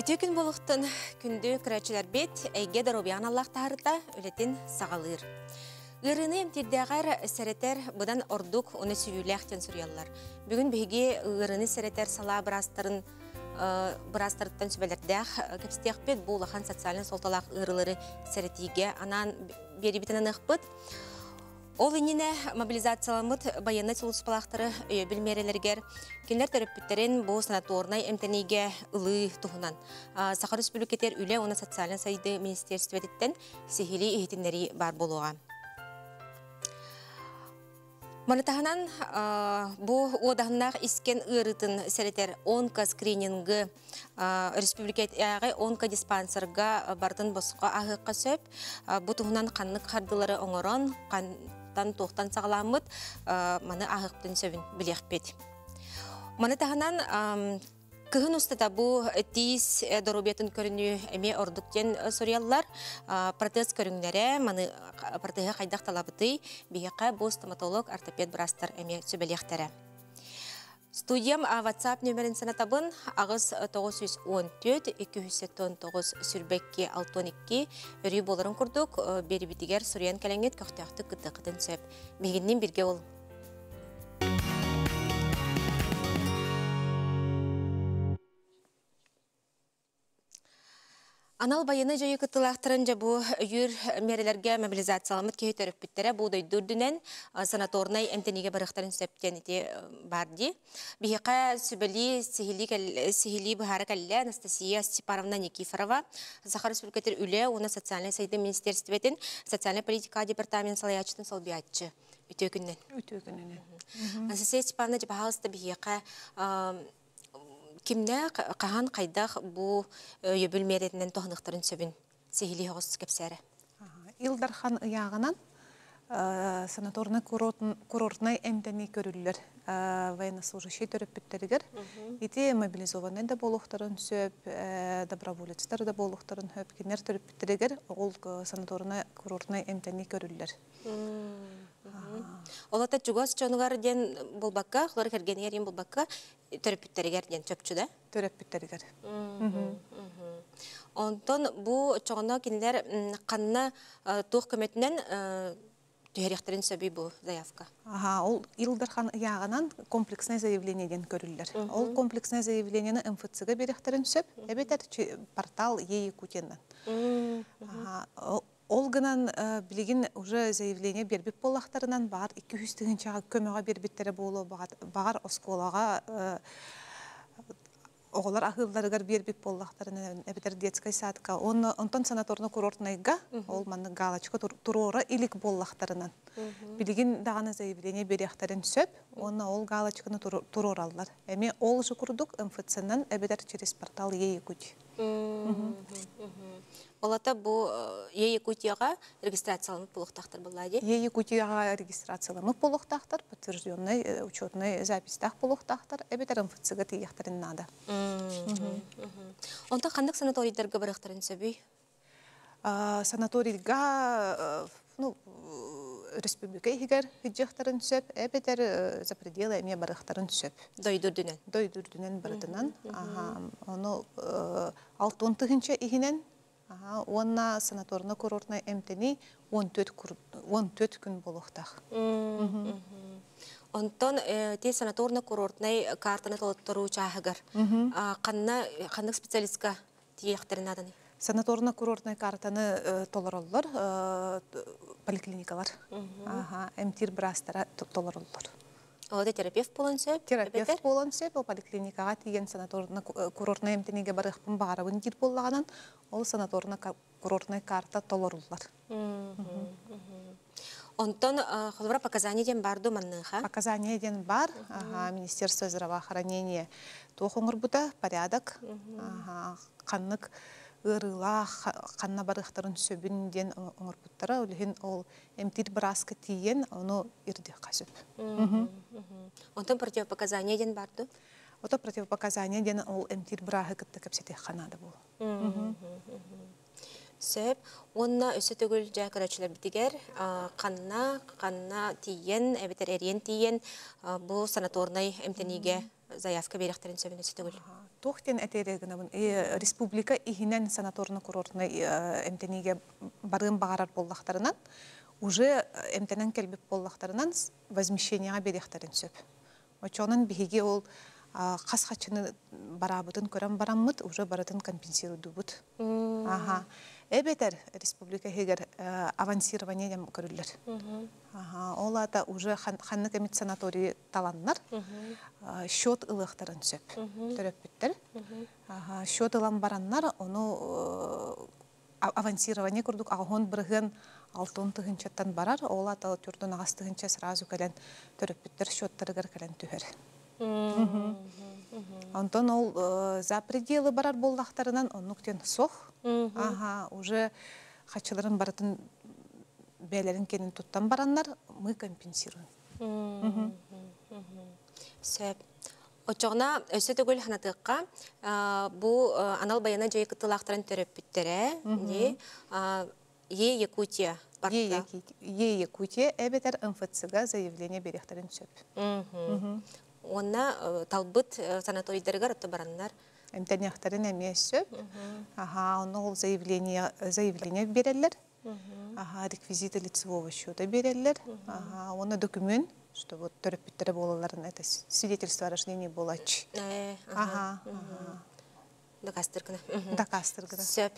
Үтүө күн буолуохтун, күндү көрөөччүлэрбит, эйгэ доруобуйаҕа аналлаах таһаарыта үлэтин саҕалыыр. Ыарыыны эмтиирдээҕэр сэрэтэр быдан ордук уонна сүүйүүлээх диэн суруйаллар. Бүгүн биһиги ыарыыны сэрэтэр салаа быраастарын быраастарыттан сүбэлэрдээх кэпсэтиэхпит. Бу улахан социальнай суолталаах ыарыылары сэрэтиигэ анаан биэрибитин аныахпыт. Ол иннинэ мобилизацияламмыт байыаннай сулууспалаахтары өйөбүл миэрэлэригэр кинилэр төрөппүттэрин бу санаторнай эмтэниигэ ылыы туһунан Саха Республикатыгар үлэ уонна социальнай сайдыы министиэристибэтиттэн сиһилии иһитиннэрии баар буолуоҕа. Маны таһынан бу уодаһыннаах искэн ыарыытын сэрэтэр онкоскринингы Республикатааҕы онкодиспансерга барытын босхо аһыахха сөп. Бу туһунан ханнык хардыылары оҥорон, хантан туохтан саҕаламмыт маны аһыахпытын сөбүн билиэхпит. Маны таһынан кыһын устата бу тиис доруобуйатын көрүнүү эмиэ ордук диэн суруйаллар. Протез көрүҥнэрэ, маны протеһы хайдах талабытый, биһиэхэ бу стоматолог, ортопед быраастар эмиэ сүбэлиэхтэрэ. Студиям WhatsApp нөмерин санатабын 8 914 219 сүрбэкки 62 өрүү буоларын курдук биэрибитигэр суруйан кэлэҥҥит көхтөөхтүк кыттыаххытын сөп. Биһигинниин бииргэ ол. Анал байыаннай дьайыы кыттыылаахтарын дьэ бу өйүүр миэрэлэргэ мобилизацияламмыт киһи төрөппүттэрэ бу дойду үрдүнэн санаторнай эмтэниигэ барыахтарын сөп диэн ити баар дии. Биһиэхэ сүбэлии сиһилии быһаара кэллэ Анастасия Степановна Никифорова, Саха Республикатын үлэ уонна социальнай сайдыы министиэристибэтин социальнай политика департамент салайааччытын солбуйааччы. Үтүө күнүнэн. Үтүө күнүнэн. Анастасия Степановна, дьэ, пожалуйста, биһиэхэ Кимнээх, хаһан, хайдах бу өйөбүл миэрэтинэн туһаныахтарын сөбүн сиһилии оҕус кэпсээрэ. Ил Дархан ыйааҕынан санаторнай курортнай эмтэнии көрүллэр военнослужащий төрөппүттэригэр ити мобилизованнай да буолуохтарын сөп, доброволецтар да буолуохтарын сөп. Кинилэр төрөппүттэригэр ол санаторнай курортнай эмтэнии көрүллэр. Ол ата чугас дьонугар диэн булбакка, холор кэргэнигэр диэн булбакка, төрөппүттэригэр диэн чопчу да? Төрөппүттэригэр. Онтон бу оччоҕуна кинилэр ханна туох көмөтүнэн түһэриэхтэрин сөбүй бу заявка? Аха, ол Ил Дархан ыйааҕынан комплекснай заявление диэн көрүллэр. Ол комплекснай заявлениены МФЦ-га биэриэхтэрин сөп, эбэтэр портал Е-Якутиянан. Ол гынан билигин уже заявление биэрбит буоллахтарынан баҕар 200 тыһыынчаҕа көмөҕө биэрбиттэрэ буолуо, баҕар оскуолаҕа оҕолор аһыылларыгар биэрбит буоллахтарына эбэтэр детскай садка уонна онтон санаторно-курортнайга ол маннык галочка туруора илик буоллахтарынан билигин даҕаны заявление биэриэхтэрин сөп уонна ол галочканы туруораллар. Эмиэ ол же курдук МФЦ-нан эбэтэр через портал Е-Якутия. Олата бу Е Якутияҕа регистрацияламмыт буолуохтаахтар буоллаа дии. Е Якутияҕа регистрацияламмыт буолуохтаахтар, подтвержденный учетный записьтаах буолуохтаахтар, эбэтэр МФЦ-га тиийиэхтэрин наада. Онтон ханнык санаторийдарга барыахтарын сөбүй? Санаторийга ну, республика иһигэр сылдьыахтарын сөп, эбэтэр за пределы эмиэ барыахтарын сөп. Дойду үрдүнэн. Дойду үрдүнэн барытынан. Ону 60 тыһыынча иһинэн уонна санаторно-курортнай эмтэнии 14 күн буолуохтаах. Онтон ти санаторно-курортнай картаны толотторуу чааһыгар ханна ханнык специалистка тиийиэхтэрин нааданы? Санаторно-курортнай картаны толороллор поликлиникалар. Эмтиир быраастара толороллор. Ол терапевт буолан сөп? Терапевт буолан сөп, ол поликлиникаҕа тиийэн санаторно-курортнай эмтэниигэ барыахпын баҕарабын диир буоллаҕынан, ол санаторно-курортнай карта толоруллар. Онтон холобура показания диэн бар дуу манныха? Показания диэн бар. Министерство здравоохранения туох оҥорбута, порядок, ханнык ыарыылаах ханна барыахтарын сөбүн диэн оҥорбуттара. Ол иһин ол эмтиир бырааска тиийэн ону ирдиэххэ сөп. Онтон противопоказания диэн бар дуу? Ото противопоказания диэн ол эмтиир бырааһы кытта кэпсэтиэххэ наада буолуо. Сөп. Уонна өссө төгүл дьэ көрөөччүлэрбитигэр ханна ханна тиийэн эбэтэр эриэн тиийэн бу санаторнай эмтэниигэ заявка биэриэхтэрин сөбүн өссө төгүл. Туох диэн этээри гынабын, республика иһинэн санаторно-курортнай эмтэниигэ барыан баҕарар буоллахтарынан, уже эмтэнэн кэлбит буоллахтарынан возмещениеҕа биэриэхтэрин сөп. Оччоҕунан биһиги ол хас хаччыны бараабытын көрөн бараммыт, уже барытын компенсируйдуубут. Аха. Эбэтэр республика иһигэр авансирование диэн көрүллэр. Аха, ол аата уже ханнык эмит санаторий таланнар счет ылыахтарын сөп төрөппүттэр. Аха, счет ылан бараннар, ону авансирование курдук 80% 60 тыһыынчаттан барар, ол аата 48 тыһыынча сразу кэлэн төрөппүттэр счеттарыгар кэлэн түһэр. Онтон ол за пределы барар буоллахтарынан оннук диэн суох. Аха, уже хаччыларын барытын бээлэрин кэнин туттан бараннар, мы компенсируем. Сөп. Оччоҕуна өссө төгүл санатыахха, бу анал байыаннай дьайыы кыттыылаахтарын төрөппүттэрэ дии Е Якутия Е Якутия эбэтэр МФЦга заявление биэриэхтэрин сөп. Уонна талбыт санаторийдарыгар отто бараннар эмтэниэхтэрин эмиэ сөп. Аха, онно ол заявление биэрэллэр. Аха, реквизиты лицевого счета биэрэллэр. Аха, уонна документ, что вот төрөппүттэрэ буолалларын, это свидетельство о рождении буолааччы. Аха. Дакаастыыр гына. Дакаастыыр гына. Сөп.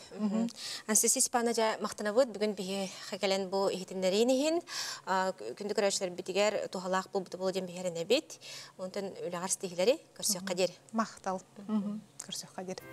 Анастасия Степановна, дьэ махтанабыт бүгүн биһиэхэ кэлэн бу иһитиннэриин иһин күндү көрөөччүлэрбитигэр туһалаах буолбута буолуо диэн биһи эрэнэбит. Онтон үлэҕэр ситиһиилэри, көрсүөххэ диэри. Махтал. Көрсүөххэ диэри.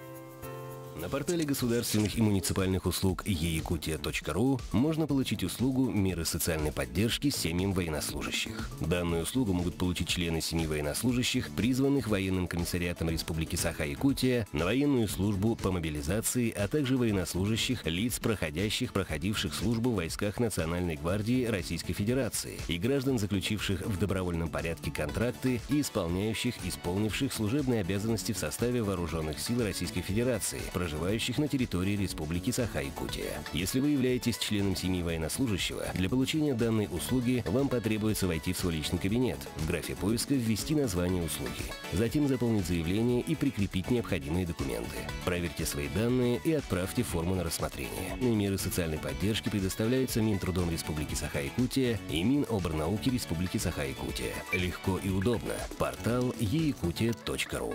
На портале государственных и муниципальных услуг eyakutia.ru можно получить услугу «Меры социальной поддержки семьям военнослужащих». Данную услугу могут получить члены семьи военнослужащих, призванных военным комиссариатом Республики Саха-Якутия на военную службу по мобилизации, а также военнослужащих, лиц, проходящих, проходивших службу в войсках Национальной гвардии Российской Федерации и граждан, заключивших в добровольном порядке контракты и исполняющих, исполнивших служебные обязанности в составе Вооруженных сил Российской Федерации, проживающих на территории Республики Саха-Якутия. Если вы являетесь членом семьи военнослужащего, для получения данной услуги вам потребуется войти в свой личный кабинет, в графе поиска ввести название услуги, затем заполнить заявление и прикрепить необходимые документы. Проверьте свои данные и отправьте форму на рассмотрение. Меры социальной поддержки предоставляются Минтрудом Республики Саха-Якутия и Минобрнауки Республики Саха-Якутия. Легко и удобно. Портал eyakutia.ru.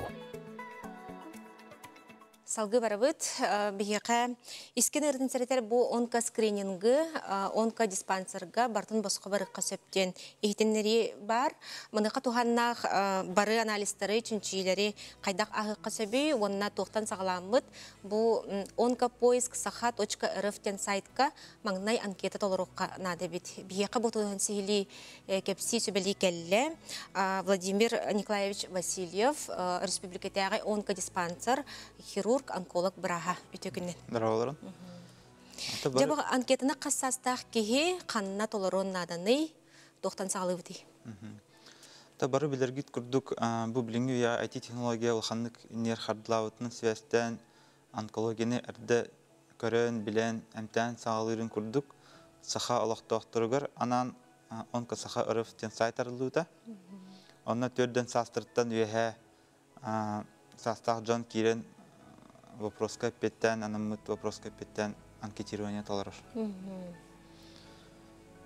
Салгыы барабыт, биһиэхэ искэн ыарыытын сэрэтэр бу онкоскринингы онкодиспансерга барытын босхо барыахха сөп диэн иһитиннэрии баар. Маныаха туһааннаах бары анализтары, чинчийиилэри хайдах ааһыахха сөбүй уонна туохтан саҕаламмыт бу онкопоисксаха.рф диэн сайтка маҥнай анкета толоруохха наада эбит. Биһиэхэ бу туһунан сиһилии кэпсии сүбэлии кэллэ Владимир Николаевич Васильев, республикатааҕы онкодиспансер хирург, онколог бырааһа. Үтүө күнүнэн. Здорово. Дьэ бу анкетаны хас саастаах киһи ханна толоруон нааданый, туохтан саҕалыыбытый? Та бары билэргит курдук бу билиҥҥи үйэ IT-технология улаханнык иннигэр хардыылаабытынан сибээстээн онкологияны эрдэ көрөн, билэн, эмтээн саҕалыырын курдук саха олохтоохторугар анаан онкосаха РФ диэн сайт арыллыбыта. Онно 40 саастарыттан үөһэ саастаах дьон киирэн вопроска эппиэттээн, анаммыт вопроска эппиэттээн анкетирование толорор.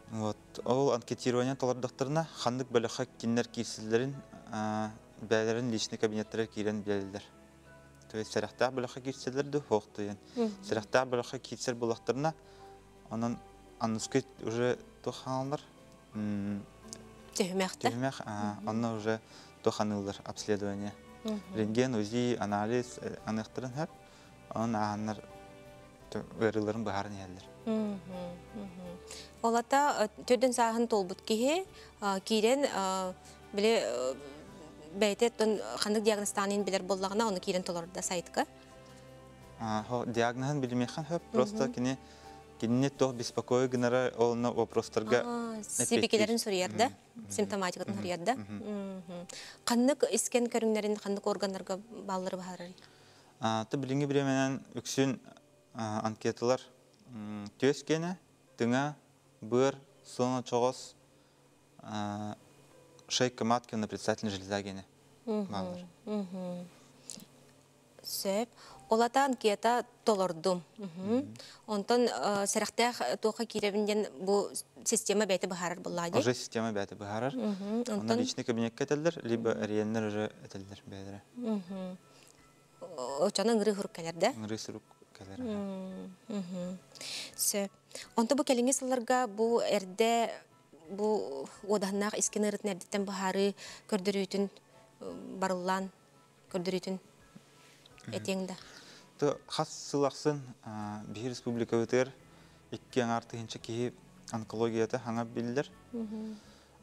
Вот. Ол анкетирование толордохторуна ханнык бөлөххө кинилэр киирсэллэрин бэйэлэрин личный кабинеттэригэр киирэн билэллэр. То есть сэрэхтээх бөлөххө киирсэллэр дуу, суох диэн. Сэрэхтээх бөлөххө киирсэр буоллахтарына, онон аныгыскы уже туох хаалар? Түһүмэх да? Түһүмэх, онно уже туох аныыллар обследование. Рентген, УЗИ, анализ аныахтарын сөп. Онон ааһаннар ыарыыларын быһааран иһэллэр. Ол аата 40 сааһын туолбут киһи киирэн били бэйэтэ ханнык диагнозтааҕын билэр буоллаҕына, ону киирэн толордо сайтка. Диагноһын билимиэххин сөп, просто кини кинини туох беспокоит гынара онно вопростарга Сибикилэрин суруйар да, симптоматикатын суруйар да. Ханнык искэн көрүҥнэрин ханнык органнарга бааллары быһаарар? Та билиҥҥи бириэмэнэн үксүн анкеталар түөс киэнэ, тыҥа, быар, суон очоҕос, шейка матки, предстательная железа киэнэ бааллар. Сөп. Ол аата анкета толордум. Онтон сэрэхтээх туохха киирэбин диэн бу система бэйэтэ быһаарар буоллаҕа дии. Уже система бэйэтэ быһаарар. Онно личный кабинекка этэллэр, либо эрийэннэр уже этэллэр бэйэлэрэ. Оччону ыҥырыы сурук кэлэр да? Ыҥырыы сурук кэлэр. Сөп. Онто бу кэлиҥҥи сылларга бу эрдэ бу уодаһыннаах искин ыарытын эрдэттэн быһаарыы көрдөрүүтүн барыллаан көрдөрүүтүн этиэҥ да? Хас сыл ахсын биһи республикабытыгар 2,5 тыһыынча киһи онкологията хаҥа биллэр.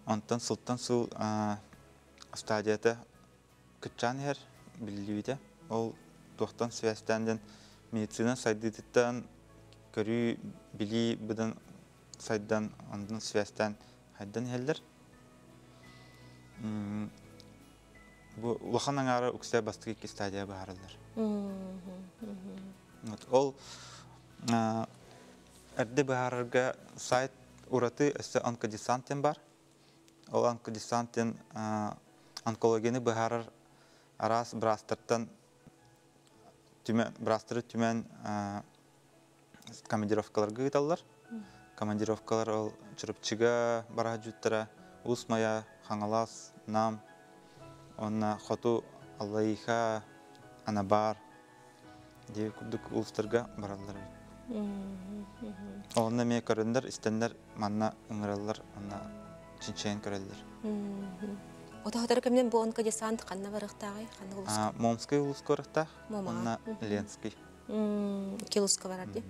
Онтон сылтан сыл стадията кыччаан иһэр биллибитэ. Ол туохтан связьтаан диэн медицина сайдыытыттан көрүү, билии быдан сайдан, онтон связьтаан хайдан иһэллэр. Бу улахан аҥаара үксэ бастакы икки стадия быһаараллар. Ол эрдэ быһаарарга сайт ураты өссө онкодесант диэн бар. Ол онкодесант диэн онкологияны быһаарар араас быраастартан түмэн, быраастары түмэн командировкаларга ыыталлар. Командировкалар ол Чурапчыга бараһдьуттара, Уус Майа, Хаҥалас, Нам, уонна Хоту Аллайыха, Анабаар диэки курдук улуустарга бараллар эбит. Онно эмиэ көрөннөр, истэннэр манна ыҥыраллар, онно чинчийэн көрөллөр. Отоһотор кэмнен бу онкодесант ханна барыахтааҕый? Ханна улууска? Момский улууска барыахтаах, уонна Ленский. Килуска барар дии.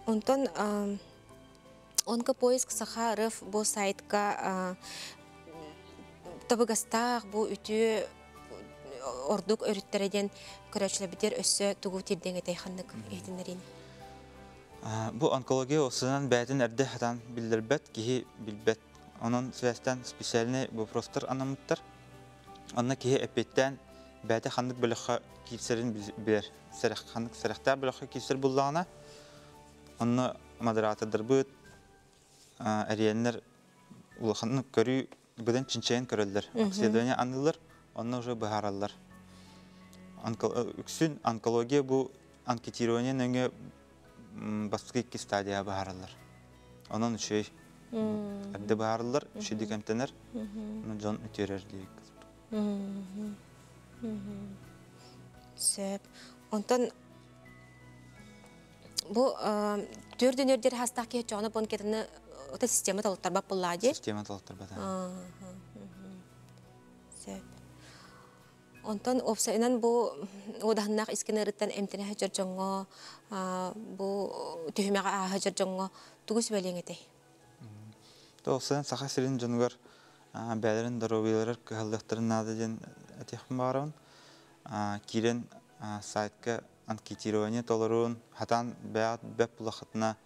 Онтон Онкопоиск Саха РФ бу сайтка табыгастаах бу үтүө ордук өрүттэрэ диэн көрөөччүлэрбитигэр өссө тугу тиэрдиэҥ этэй ханнык иһитиннэриини? Бу онкология осынан бэйэтин эрдэ хатан биллэрбэт, киһи билбэт. Онон связьтан специальный вопростар анаммыттар. Онно киһи эппиэттээн бэйэтэ ханнык бөлөххө киирсэрин билэр. Ханнык сэрэхтээх бөлөххө киирсэр буллаҕына, онно модератордарбыт эрийэннэр улаханнык көрүү быдан чинчийэн көрөллөр. Обследование аныылар, онно уже быһаараллар. Үксүн онкология бу анкетирование нөҥүө бастакы икки стадия быһаараллар. Онон үчүгэй. Эрдэ быһаарыллар, үчүгэйдик эмтэнэр, дьон үтүөрэр диэбит. Сөп. Онтон бу төрдөн өрдер хастаах киһи чоҕуна бу анкетаны ота система толуттарбат буоллаа дии? Система толуттарбат. Сөп. Онтон уопсайынан бу уодаһыннаах искин ыарыттан эмтэнэ сылдьар дьоҥҥо, бу түһүмэҕи ааһа сылдьар дьоҥҥо тугу сүбэлиэҥ этэй? Уопсайынан Саха сирин дьонугар бэйэлэрин доруобуйаларыгар кыһаллыахтарын наада диэн этиэхпин баҕарабын. Киирэн сайтка анкетирование толоруун, хатаан бэйэҕит бэп булахытына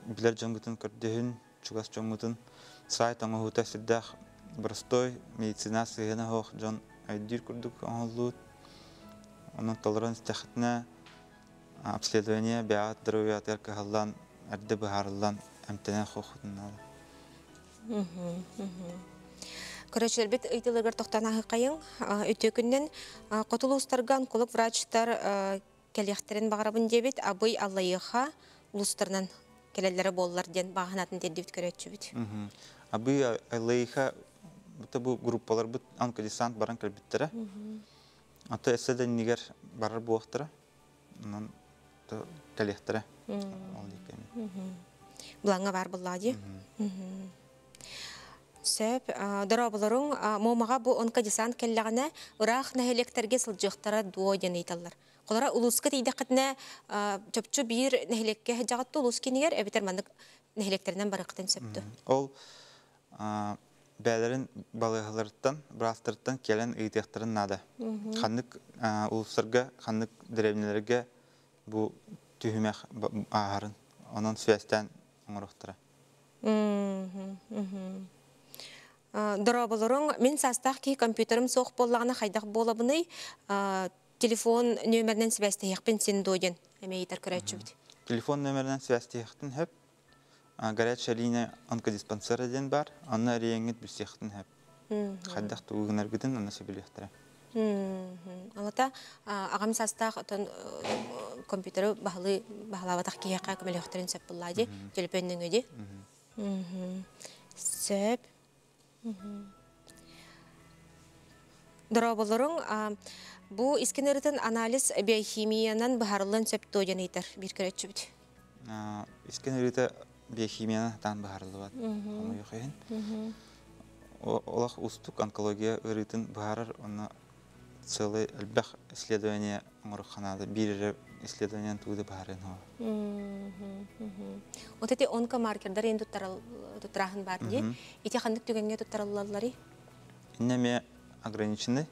билэр дьоҥҥутун көрдөһүн, чугас дьоҥҥутун. Сайт оҥоһуута сүрдээх простой, медицина сыһыана суох дьон өйдүүр курдук оҥоһуллубут. Онон толорон истэххитинэ обследование бэйэҕит доруобуйаҕытыгар кыһаллан, эрдэ быһаарыллан эмтэнэн хуоххутун наада. Көрөөччүлэрбит ыйытыыларыгар тохтоон ааһыаххайыҥ. Үтүө күнүнэн хоту улуустарга онколог врачтар кэлиэхтэрин баҕарабын диэбит Абый Аллайыаха улуустарынан кэлэллэрэ буоллар диэн баҕа санаатын тиэрдибит көрөөччүбүт. Абый Аллайыаха бу группаларбыт онкодесант баран кэлбиттэрэ. Ата өссө да иннигэр барар буолуохтара. Онон кэлиэхтэрэ. Ол Былаҥҥа баар буоллаҕа дии. Сөп. Дорооболоруҥ. Муомаҕа бу онкодесант кэллэҕинэ ыраах нэһилиэктэргэ сылдьыахтара дуо диэн ыйыталлар. Холобура улууска тиийдэххитинэ чопчу биир нэһилиэккэ сылдьаҕыт дуо улуус киинигэр эбэтэр маннык нэһилиэктэринэн барыаххытын сөп дуо? Ол бэйэлэрин балыыһаларыттан, быраастарыттан кэлэн ыйытыахтарын наада. Ханнык улуустарга, ханнык дэриэбинэлэргэ бу түһүмэх ааһарын. Онон связьтаан оҥоруохтара. Дорооболоруҥ, мин саастаах киһи компьютерым суох буоллаҕына хайдах буолабыный? Телефон нүөмэринэн сибээстэһиэхпин син дуо диэн эмиэ ыйытар көрөөччүбүт. Телефон нүөмэринэн сибээстэһиэхтин сөп. Горячая линия онкодиспансера диэн баар. Онно эрийэҥҥит билсиэхтин сөп. Хайдах тугу гынаргытын онно сөбүлүөхтэрэ. Алата аҕам саастаах отон компьютеры баһылыы баһылаабатах киһиэхэ көмөлөөхтөрүн сөп буллаа дии, төлөпүөн нөҥүө дии. Сөп. Дорооболоруҥ, бу искин ырытын анализ биохимиянан быһаарыллыан сөп дуо диэн ыйытар биир көрөөччүбүт. Искин ырыта биохимиянан сатаан быһаарыллыбат. Хомойуох иһин. Олох уустук онкология ыарыытын быһаарар уонна целый элбэх исследование оҥоруохха наада. Биир эрэ исследованиянан тугу да быһаарыан суоҕа. Вот эти онкомаркердар эн туттарааһын баар дии. Ити ханнык түгэҥҥэ туттарыллалларый? Иннэ эмиэ ограничены.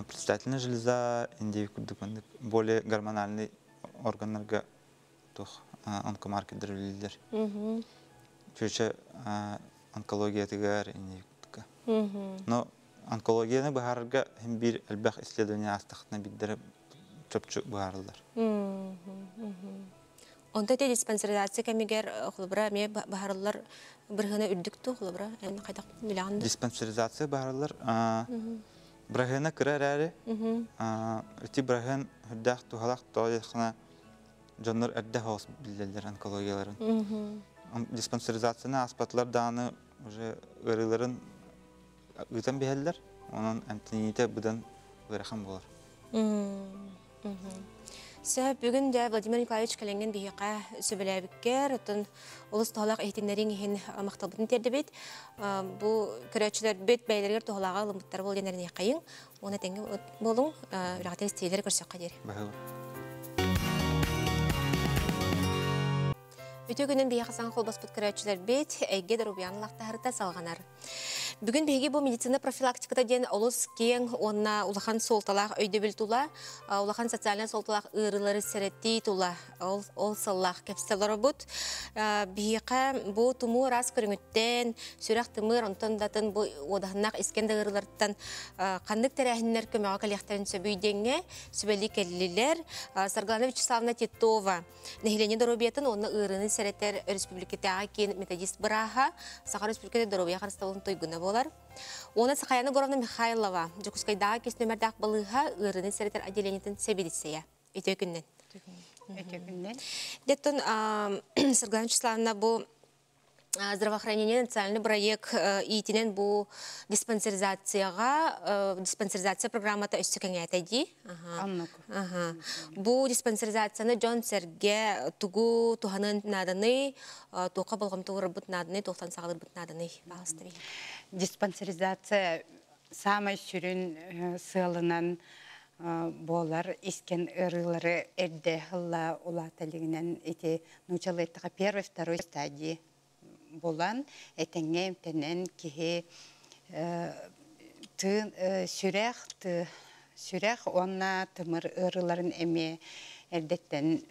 Предстательная железа, индивид курдук маннык более гормональный органнарга туох онкомаркердар үлэлииллэр. Чүчэ онкологиятыгар индивидка. Но онкологияны быһаарарга хин биир элбэх исследование аастахтына биирдэрэ чопчу быһаарыллар. Онто ити диспансеризация кэмигэр холобура эмиэ баһарыллар бырыһына үрдүк туу холобура эн хайдах билэҕин да? Диспансеризация баһарыллар быраһыана кыра эрээри ити быраһыан үрдээх туһалаах тоҕо диэххинэ дьоннор эрдэ соҕус биллэллэр онкологияларын. Диспансеризацияны ааспатылар даҕаны уже ыарыыларын ыытан биһэллэр, онон эмтэниитэ быдан ыарахан буолар. Сөп, бүгүн дьэ Владимир Николаевич кэлэҥҥин биһиэхэ сөбүлээбиккэр, оттон олус туһалаах иһитиннэриҥ иһин махталбытын тиэрдэбит. Бу көрөөччүлэрбит бэйэлэригэр туһалааҕы ылыммыттар буол диэн эрэниэххэйиҥ. Уонна тэҥҥэ буолуҥ, үлэҕитин истиилэри көрсөххө диэри. Баһыыба. Үтүө күнүн биһиэхэ саҥа холбоспут көрөөччүлэрбит, эйгэ доруобуйаны лахтаһарыта салҕанар. Бүгүн биһиги бу медицина профилактиката диэн олус киэҥ уонна улахан суолталаах өйдөбүл тула, улахан социальнай суолталаах ыарыылары сэрэтии тула ол, ол сыллаах кэпсэл оробут. Биһиэхэ бу тумуу араас көрүҥүттэн, сүрэх-тымыр, онтон да атын бу уодаһыннаах искэн да ыарыыларыттан ханнык тэрээһиннэр көмөҕө кэлиэхтэрин сөбүй диэҥҥэ сүбэлии кэллилэр. Саргылана Вячеславовна Титова, Нэһилиэнньэ доруобуйатын уонна ыарыыны сэрэтэр өрөспүүбүлүкэтээҕи киин методист бырааһа, Саха Өрөспүүбүлүкэтэ доруобуйа харыстабылын туйгуна буолар. Уонна Сахаяна Егоровна Михайлова, Дьокуускайдааҕы кис нүмердээх балыыһа ыарыыны сэрэтэр отделениетын сэбиэдиссэйэ. Үтүө күннэн. Үтүө күннэн. Деттон Саргылана Вячеславовна бу здравоохранение национальный проект иитинэн бу диспансеризацияҕа диспансеризация программата өссө кэҥээтэ дии. Бу диспансеризацияны дьон-сэргэ тугу туһанын нааданый, туохха болҕомто уурарбыт нааданый, туохтан саҕалыырбыт нааданый баҕастыбый? Диспансеризация саамай сүрүн сыалынан буолар искэн ыарыылары эрдэ ылла улаата илигинэн ити нуучалыыттаха первой второй стадии булан этэҥҥэ эмтэнэн киһи тыын сүрэх сүрэх уонна тымыр ыарыыларын эмиэ эрдэттэн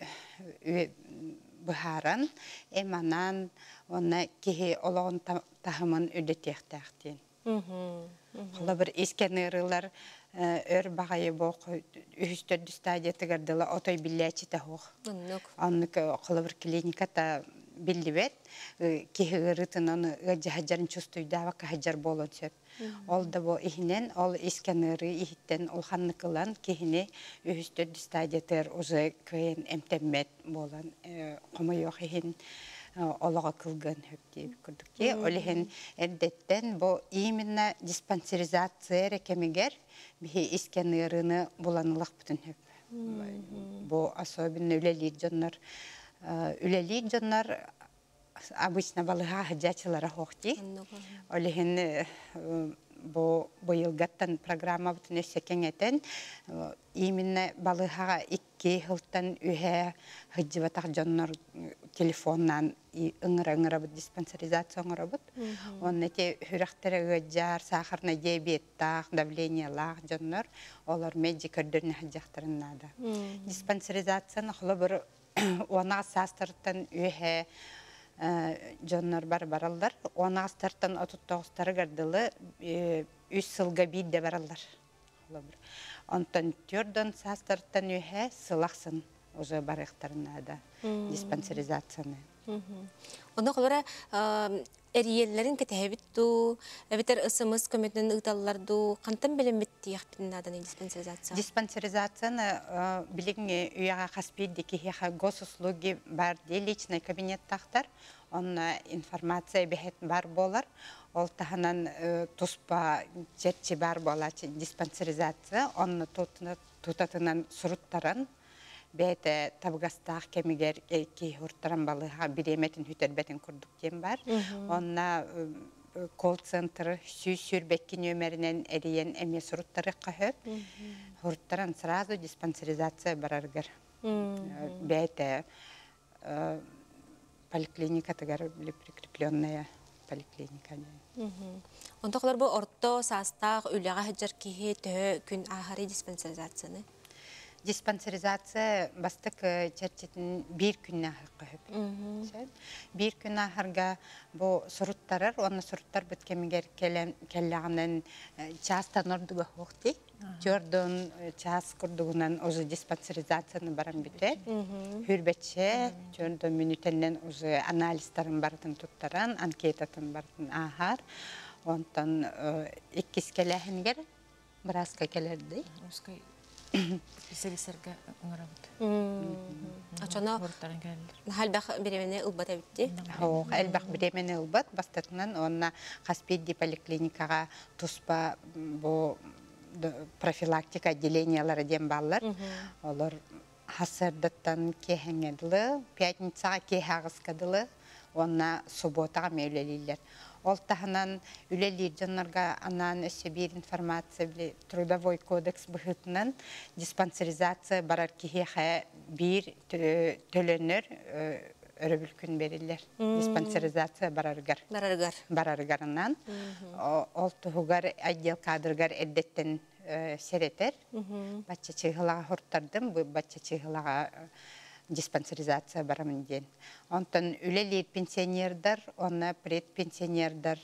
быһааран эм анаан уонна киһи олоҕун таһымын үрдэтиэхтээх диэн. Холобур, искэн ыарыылар өр баҕайы бу үһүс төрдүс стадиятыгар дылы отой биллээччитэ суох. Оннук. Оннук холобур клиниката биллибэт. Киһи ыарыытын ону ыалдьа чувствуйдаабакка сылдьар буолуон сөп. Ол да бу иһинэн, ол искэн ыарыы иһиттэн улаханнык ылан киһини үһүс төрдүс стадиятыгар уже кыайан эмтэммэт буолан хомойуох иһин олоҕо кылгыан сөп диэбит курдук дии. Ол иһин эрдэттэн бу именно диспансеризация эрэ кэмигэр биһи искэн ыарыыны булан ылахпытын сөп. Бу особенно үлэлиир дьоннор үлэлиир дьоннор обычно балыһа сылдьааччылара суох дии. Ол иһин бу быйылгаттан программабытын өссө кэҥэтэн именно балыһаҕа икки сылтан үһэ сылдьыбатах дьоннор телефоннаан ыҥыра-ыҥырабыт диспансеризация оҥоробут. Уонна ити сүрэхтэрэ ыалдьар, сахарнай диабеттаах, давлениелаах дьоннор олор мэлдьи көрдөрүнэ сылдьыахтарын наада. Диспансеризацияны холобур 10 саастарыттан үөһэ дьоннор бар бараллар. 10 аастартан 39-тарыгар дылы үс сылга биирдэ бараллар. Холобур. Онтон төрдөн саастарыттан үөһэ сыл ахсын уже барыахтарын наада диспансеризацияны. Онно холобура эрийэллэрин кэтэһэбит дуу, эбэтэр СМС көмөтүнэн ыыталлар дуу, хантан билэммит диэхпитин нааданы диспансеризация? Диспансеризацияны билиҥҥи үйэҕэ хас биирдии киһиэхэ госуслуги бар дии личный кабинеттаахтар. Онно информация бэһэт бар буолар. Ол таһынан туспа чэрчи бар буолааччы диспансеризация. Онно тутатынан суруттаран бэйэтэ табыгастаах кэмигэр киһи уртаран балыыһа бириэмэтин сүтэрбэтин курдук диэн бар. Онно колл-центр 122 нүөмэринэн эрийэн эмиэ суруттарыахха сөп. Суруттаран сразу диспансеризация барарыгар бэйэтэ поликлиникатыгар прикрепленная поликлиника диэн. Онтон бу орто саастаах үлэҕэ сылдьар киһи төһө күн ааһарый диспансеризацияны? Диспансеризация бастак чэрчитин биир күннэ аһыахха сөп. Биир күн ааһарга бу суруттарар, уонна суруттарбыт кэмигэр кэллэҕинэн чаастан ордуга суох дии. Төрдөн час курдугунан уже диспансеризацияны баран бүтэр. Хүрбэтчэ, төрдөн мүнүүтэннэн уже анализтарын барытын туттаран, анкетатын барытын ааһар. Онтон иккис кэлээһинигэр бырааска кэлэрди. Ускай специалистерге ыҥырабыт. Очоно Уруттаран кэлэллэр. Элбэх бириэмэни ылбат эбитти. Хоох, элбэх бириэмэни ылбат бастатынан уонна хас биирдии поликлиникаҕа туспа бу профилактика отделениялара диэн бааллар. Олор хасырдаттан киэһэҥҥэ дылы, пятницаҕа киэһэ аҕыска дылы уонна субботаҕа эмиэ үлэлииллэр. Ол таһынан үлэлиир дьоннорго анаан өссө биир информация били трудовой кодекс быһыытынан диспансеризация барар киһиэхэ биир төлөнөр өрөбүл күн бериллэр. Диспансеризация барарыгар. Барарыгар. Барарыгарынан. Ол туһугар отдел кадрыгар эрдэттэн сэрэтэр. Бачча чыыһылаҕа хортардым, бу бачча чыыһылаҕа диспансеризация барамын диэн. Онтон үлэлиир пенсионердар, онно предпенсионердар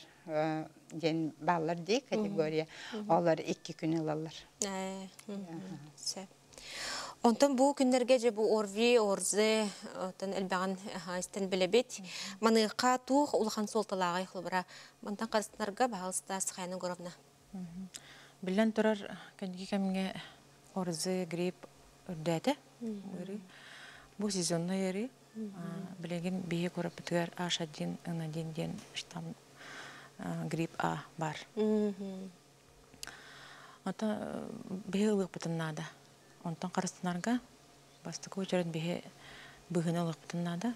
диэн бааллар дии категория. Олар 2 күн ылаллар. Сөп. Онтон бу күннэргэ же бу ОРВИ, ОРЗ, оттон элбэҕин истэн билэбит. Маныаха туох улахан суолталааҕый холобура? Мантан харыстанарга баһаалыста Сахаяна Егоровна. Биллэн турар, кэнники кэмҥэ ОРЗ, грипп үрдээтэ. Бу сезонный ыарыы. Билигин биһи куораппытыгар H1 N1 диэн штамм грипп А бар. Ото биһи ылыахпытын наада. Онтон харыстанарга бастакы очерет биһи быһыны ылыахпытын наада.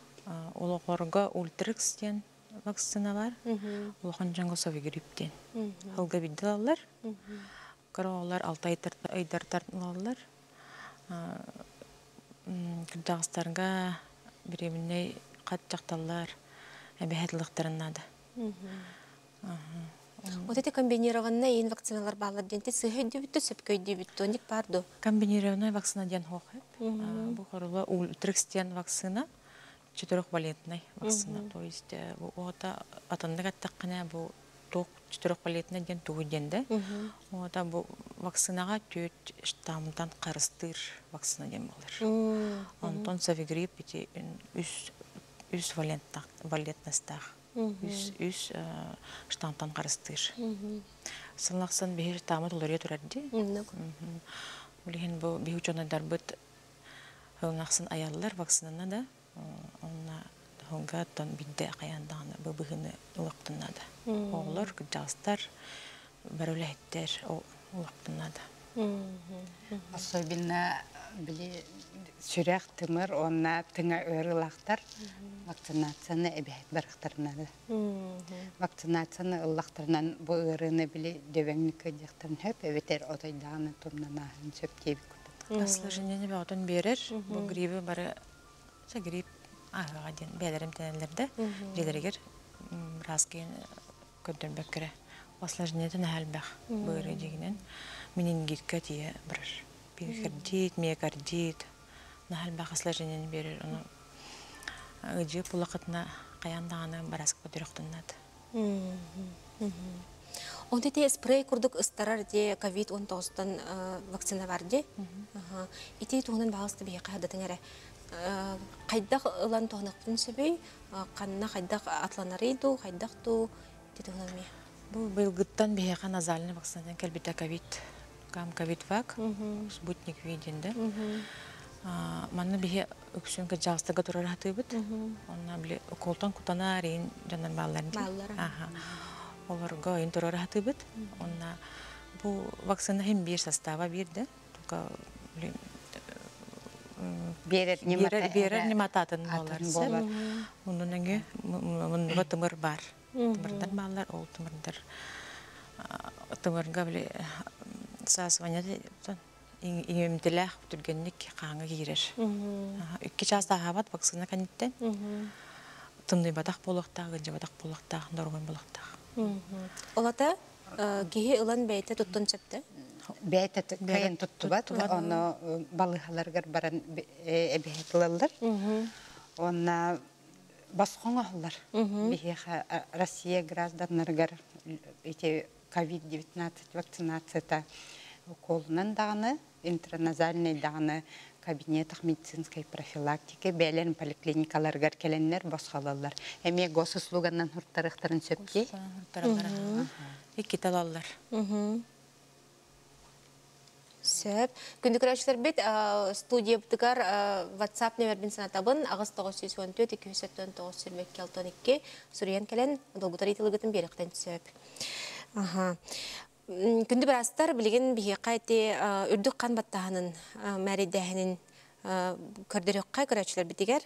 Олоҕорго Ультрикс диэн вакцина бар. Улахан дьоҥҥо Совигрипп диэн. Ылга бидде ылаллар. Кыра оҕолор 6 ыйдартан ылаллар. Кырдьаҕастарга беременнэй хат дьахталлар эбэһэт ылыахтарын наада. Вот эти комбинированные ин вакциналар баалар диэн сыһа өйдүүбүт сөпкө өйдүүбүт тоник бар ду? Комбинированная вакцина диэн хоох Бу хорула Ультрикс диэн вакцина четырехвалентный вакцина. То есть бу ота атыннык аттаққына бу туох четырехвалентный диэн тугу диэн да. Ота бу вакцинаға түөт штаммтан харыстыыр вакцина диэн болар. Онтон Совигрипп ити үс валентностаах. Үс штаммтан харыстыыр. Сыллахсан биһир тамы толория турар ди. Билигин бу биһи учуонайдарбыт хылнахсын аяллар вакцинаны да. Онна хылга тон бидде каяндааны бу быһыны ылыктыннада. Оҕолор, кырдьаҕастар, бөрөлөһүттэр ылыктыннада. Особенно били сүрэх тымыр онна тыҥа ыарыылаахтар вакцинацияны эбэһэт барахтарынада. Вакцинацияны ыллахтарынан бу ыарыыны били дөбөҥнүк кыдьахтарын хөп эбэтэр отойдааны тумнанаһын сөп диэбит курдук. Осложнение бөҕөтүн биэрэр. Бу гриппи бары грипп аһыаҕа диэн бэйэлэрим тэнэллэрдэ. Дьиэлэригэр раскин көрдөрбөккөрө. Осложнениетин элбэх быыры дигинен менингитка тие барар. Перикардит, миокардит, наһалбах осложнение берер. Ону ыжы пулакытна каяндаганы бараск көтөрөктуннат. Онто те спрей курдук ыстарар де ковид-19 вакцина бар де. Ити туһунан баҕалысты биһиэхэ хадатыҥ эрэ. Хайдах ылан туһаныахпытын сөбүй? Ханна хайдах атланарый дуу, хайдах дуу ити туһунан эмиэ. Бу быйылгыттан биһиэхэ назальный вакцинадан кэлбитэ ковид, кам ковид вак, спутник V диэн да. Манна биһи үксүн кырдьаҕастарга турар хатыыбыт. Онно били уколтан кутана рейн дьоннор бааллар дии. Аха. Олорго ойун турар хатыыбыт. Онна бу вакцина хим биир состава биир да. Только Биэрэр ньымата биэрэр ньымата атын буолар. Муннун өҥү муннуга тымыр бар. Тымырдар бааллар, ол тымырдар тымырга били саасваня иҥэмтэлээх түргэнник хааҥҥа киирэр. Икки чаас ааһаабат вакцина кэнниттэн тымныйбатах буолуохтаах, ыалдьыбатах буолуохтаах, доруобай буолуохтаах. Олата киһи ылан бэйэтэ туттун сөптө? Бэйэтэ кыайан туттубат, ону балыыһаларыгар баран эбэһээт ылаллар. Уонна босхоҥ оһоллор. Биһиэхэ Россия гражданнарыгар ити COVID-19 вакцинацията уколунан даҕаны, интраназальнай даҕаны кабинетах медицинской профилактики бэйэлэрин поликлиникаларыгар кэлэннэр босхололлор. Эмиэ госуслуганнан хуртарыахтарын сөп дии. Иккитэ ылаллар. Сөп. Күндү көрөөччүлэрбит, студиябытыгар WhatsApp нөмербин санатабын 8914 279 22 суруйан кэлэн долгутар ыйытылыгытын биэриэхтэн сөп. Аха. Күндү быраастар, билигин биһиэхэ ити үрдүк хан баттаһынын мээрэйдээһинин көрдөрүөххэ көрөөччүлэрбитигэр.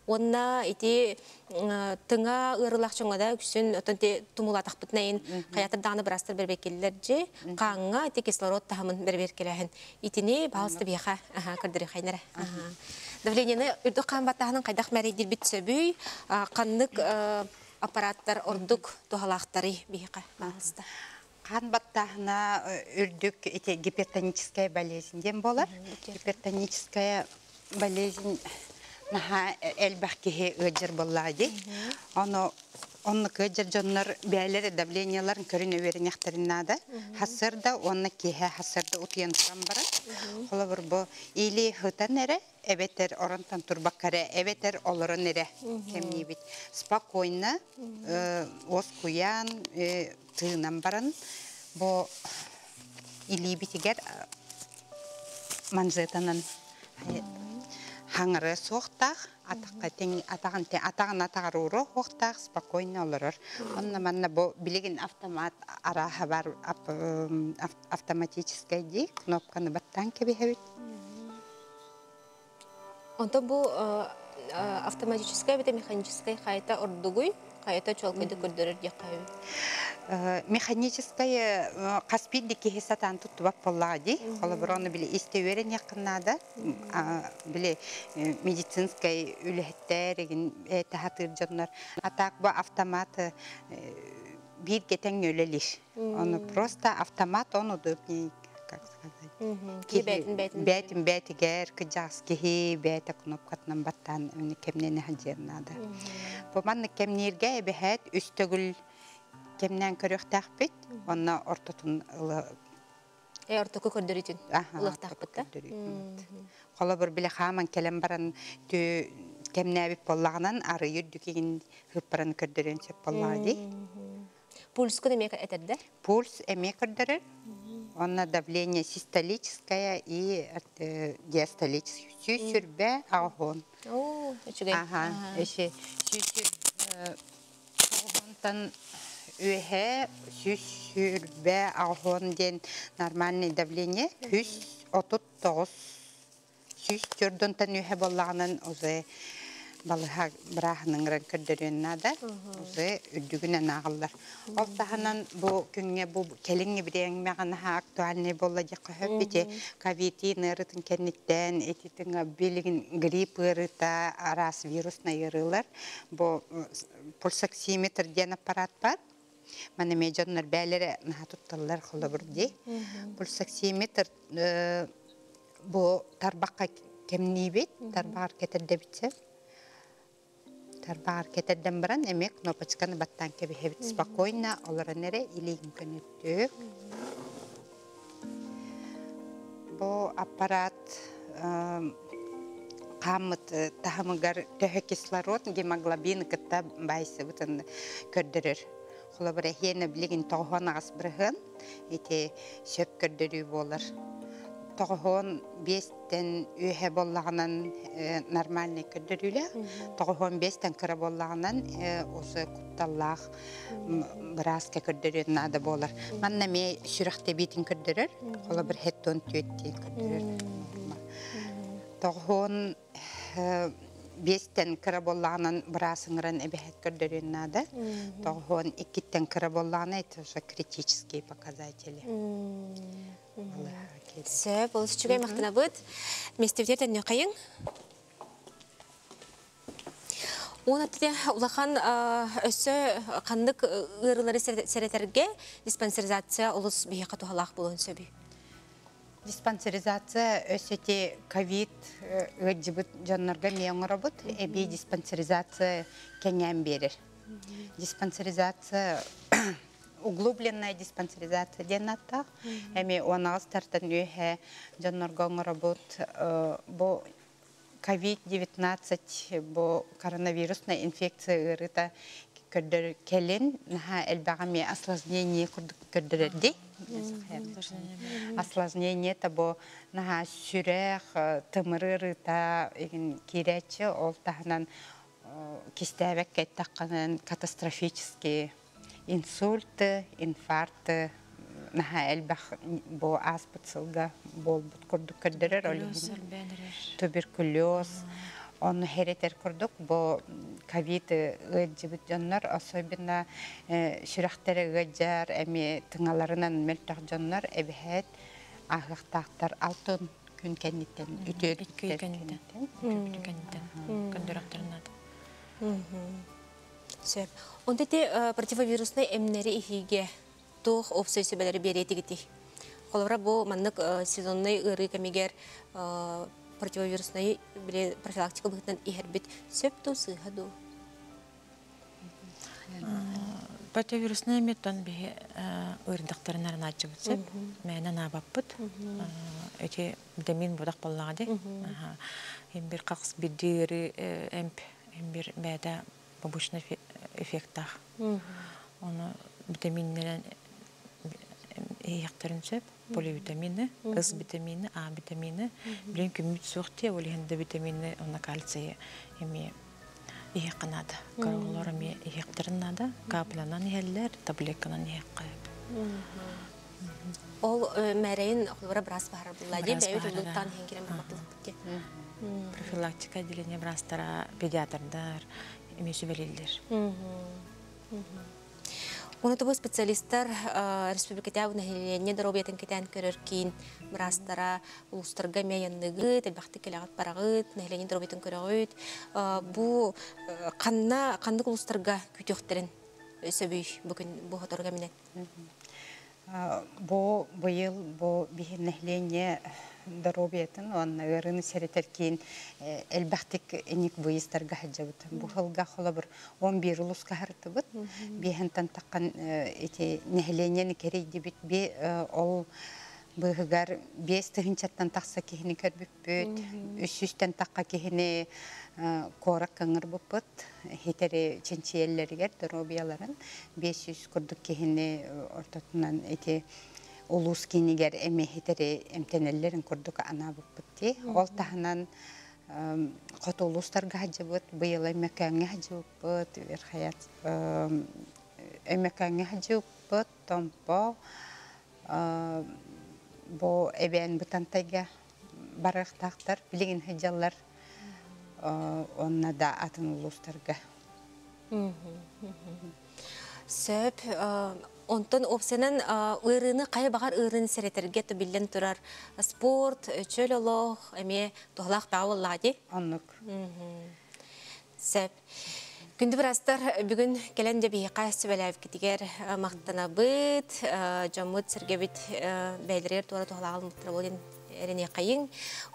Уонна ити тыҥа ыарыылаах дьоҥҥо да үксүн отон ити тумулаатахпытына иһин хайатар даҕаны быраастар бэрэбиэркэлииллэр дьи хааҥҥа ити кислород таһымын бэрэбиэркэлээһин. Итини баалыста биһиэхэ көрдөрүөххэ Давлениены үрдүк хаан баттааһынын хайдах мээрэйдиирбит сөбүй? Ханнык аппараттар ордук туһалаахтарый биһиэхэ баалыста? Хаан баттааһына үрдүк ити гипертоническая болезнь диэн буолар. Гипертоническая болезнь наһаа элбэх киһи ыалдьар буоллаҕа дии. Ону оннук ыалдьар дьоннор бэйэлэрэ давлениеларын көрүнэ үөрэниэхтэрин наада. Сарсыарда уонна киэһэ сарсыарда утуйан туран баран, холобур бу или сытан эрэ, эбэтэр оронтон турбакка эрэ, эбэтэр олорон эрэ кэмниибит. Спокойно, уоскуйан, тыынан баран бу илиибитигэр манжетанан хаҥырыа суохтаах атахха тиҥ атаҕын атаҕын атаҕар ууруо суохтаах спокойно олорор онно манна бу билигин автомат арааһа бар автоматическай дии кнопканы баттаан кэбиһэбит. Онтон бу автоматическай эбэтэр механическай хайата ордугуй? Хайата чуолкайдык көрдөрөр диэххэ үһү. Механическай хас биирдии киһи сатаан туттубат буоллаҕа дии. Холобур, ону били истэ үөрэниэххин наада. Били медицинскэй үлэһиттэр игин сатыыр дьоннор. А так бу автомат бииргэ тэҥҥэ үлэлиир. Ону просто автомат он удобнее, как сказать. Киһи бээтин бээтигэр кыдьаас киһи бээтэ кнопкатынан баттаан кэмнэни хадьыан наада. Бу маннык кэмнииргэ эбэһээт үс төгүл кэмнээн көрүөхтээхпит. Онно ортотун ыла ортоку көрдөрүүтүн ылыахтаахпыт да. Холобур били хааман кэлэн баран кэмнээбит буоллаҕынан арыйы үрдүк хыппаран көрдөрүөн сөп буоллаҕа дии. Пульскун эмиэ этэрдэ? Пульс эмиэ көрдөрөр. Онно давление систолическое и диастолическое. 120 аҕыһон. Оо, үчүгэй. Аха, эши 120 үөһэ 120 аҕыһон диэн нормальный давление. 139 104-тэн үөһэ буоллаҕынан уже балыһа бырааһыныҥыран көрдөрүөн наада. Уже үрдүгүнэн ааҕыллар. Ол таһынан бу күҥҥэ бу кэлиҥҥи бириэмэҕэ наһаа актуальный буолла диэххэ сөп. Ити ковид ыарыытын кэнниттэн ити тыҥа билигин грипп ыарыыта араас вируснай ыарыылар. Бу пульсоксиметр диэн аппарат бар. Маны эмиэ дьоннор бээлэрэ наһаа тутталлар холобур дии. Пульсоксиметр бу тарбахха кэмниибит, тарбаҕар кэтэрдэбитсэ. Тарбаҕар кэтэрдэн баран эмиэ кнопочканы баттаан кэбиһэбит. Спокойно олорон эрэ илиигин көнөттүк. Бу аппарат Хааммыт таһымыгар төһө кислород, гемоглобин кытта байсыбытын көрдөрөр. Холобура, эһиэнэ билигин тоҕуһуон аҕыс бырыһыан ити сөп көрдөрүү буолар. Тоҕуһуон биэстэн үөһэ буоллаҕынан нормальный көрдөрүүлээх, тоҕуһуон биэстэн кыра буоллаҕынан осы кутталлаах бырааска көрдөрүөн наада буолар. Манна эмиэ сүрэх тэбиитин көрдөрөр, холобур хеттон түөт диэн көрдөрөр. Тоҕуһуон биэстэн кыра буоллаҕынан быраас ыҥыран эбэһээт көрдөрүөн наада. Тоҕуһуон иккиттэн кыра буоллаҕына это уже критические показатели. Сөп, олус үчүгэй махтанабыт. Миэстэбитигэр төннүөххэйиҥ. Уон аттыте улахан өссө ханнык ыарыылары сэрэтэргэ диспансеризация олус биһиэхэ туһалаах буолуон сөбүй? Диспансеризация өссө ити ковид ыалдьыбыт дьоннорго эмиэ оҥоробут. Эбии диспансеризация кэҥээн биэрэр. Диспансеризация углубленная диспансеризация диэн ааттаах. Эмиэ уон аҕыс тартан үөһэ дьоннорго оҥоробут. Бу COVID-19 бу коронавирусная инфекция ыарыыта көрдөр кэлин наһаа элбэҕи эмиэ осложнение курдук көрдөрөрдий. Осложнение бу наһаа сүрэх, тымыр ыарыыта киирээччи, ол таһынан кистээбэккэ эттэххинэн катастрофический инсульт, инфаркт наһаа элбэх бу ааспыт сылга буолбут курдук көрдөрөр. Туберкулез ону херетер курдук бу ковид ыалдьыбыт дьоннор, особенно сүрэхтэрэ ыалдьар, эми тыҥаларынан мөлтөх дьоннор эбэһээт ааһыахтаахтар алтын күн кэнниттэн үтүөрүттэр кэнниттэн көрдөрөхтөрүн Сөп. Онто ити противовируснай эмнери иһиигэ туох уопсай сүбэлэри биэриэтигитий? Холобура, бу маннык сезонный ыарыы кэмигэр противовируснай профилактика быһыытынан иһэрбит сөп дуу, сыыһа дуу? Противовируснай эмиттон биһи ыырдахтарын аранааччыбыт сөп. Мээнэ наабаппыт. Эти витамин будах боллаҕа ди. Им бир қақс бирдири эмп им бир бэйэтэ побочный эффекттаах. Оны витаминнерен иһиэхтэрин сөп. Поливитамины, С витамины, А витамины. Билин күммүт суох тиэ, ол иһин Д витамины, онно кальций эмиэ иһиэххэ наада. Кыра эмиэ иһиэхтэрин наада. Каплянан иһэллэр, таблетканан иһиэххэ. Ол мэрейин холобура быраас баһарар булла дии, бэйэбит улуттаан иһэн кирэн барбаттылыкпыт дии. Профилактика отделение быраастара, педиатрдар эмиэ сүбэлииллэр. Уну тобу специалисттар республикатааҕы нэһилиэнньэ доруобуйатын кэтээн көрөр киин быраастара улуустарга эмиэ айанныгыт, элбэхтик кэлэҕит бараҕыт, нэһилиэнньэ доруобуйатын көрөҕүт. Бу ханна ханнык улуустарга күүтүөхтэрин сөбүй бу күн бу сотору кэминэн? Бу быйыл бу биһи нэһилиэнньэ доруобуйатын уонна ыарыыны сэрэтэр киин элбэхтик иник выездтарга сылдьабыт. Бу сылга холобур 11 улууска сырыттыбыт. Биэһэнтэн таххан ити нэһилиэнньэни кэрийдибит. Би ол быыһыгар биэс тыһыынчаттан тахса киһини көрбүппүт. Үс сүүстэн тахха киһини куоракка ыҥырбыппыт. Хитери чинчийэллэригэр доруобуйаларын 500 курдук киһини ортотунан ити улуус киинигэр эмиэ хитери эмтэнэллэрин курдук анаабыппыт дии. Ол таһынан хоту улуустарга сылдьыбыт, быйыл Өймөкөөҥҥө сылдьыбыппыт, Верхоят Өймөкөөҥҥө сылдьыбыппыт, Томпо, бу Эбээн Бытантайга барыахтаахтар, билигин сылдьаллар, онно да атын улуустарга. Сөп. Онтон уопсайынан ыарыыны хайа баҕар ыарыыны сэрэтэргэ биллэн турар спорт, чөл олох эмиэ туһалаах баа буоллаҕа дии. Оннук. Сөп. Күндү быраастар, бүгүн кэлэн дьэ биһиэхэ сүбэлээбиккитигэр махтанабыт, дьоммут сэргэбит бэйэлэригэр туора туһалаах ылыммыттара буолуо диэн эрэниэхэйиҥ.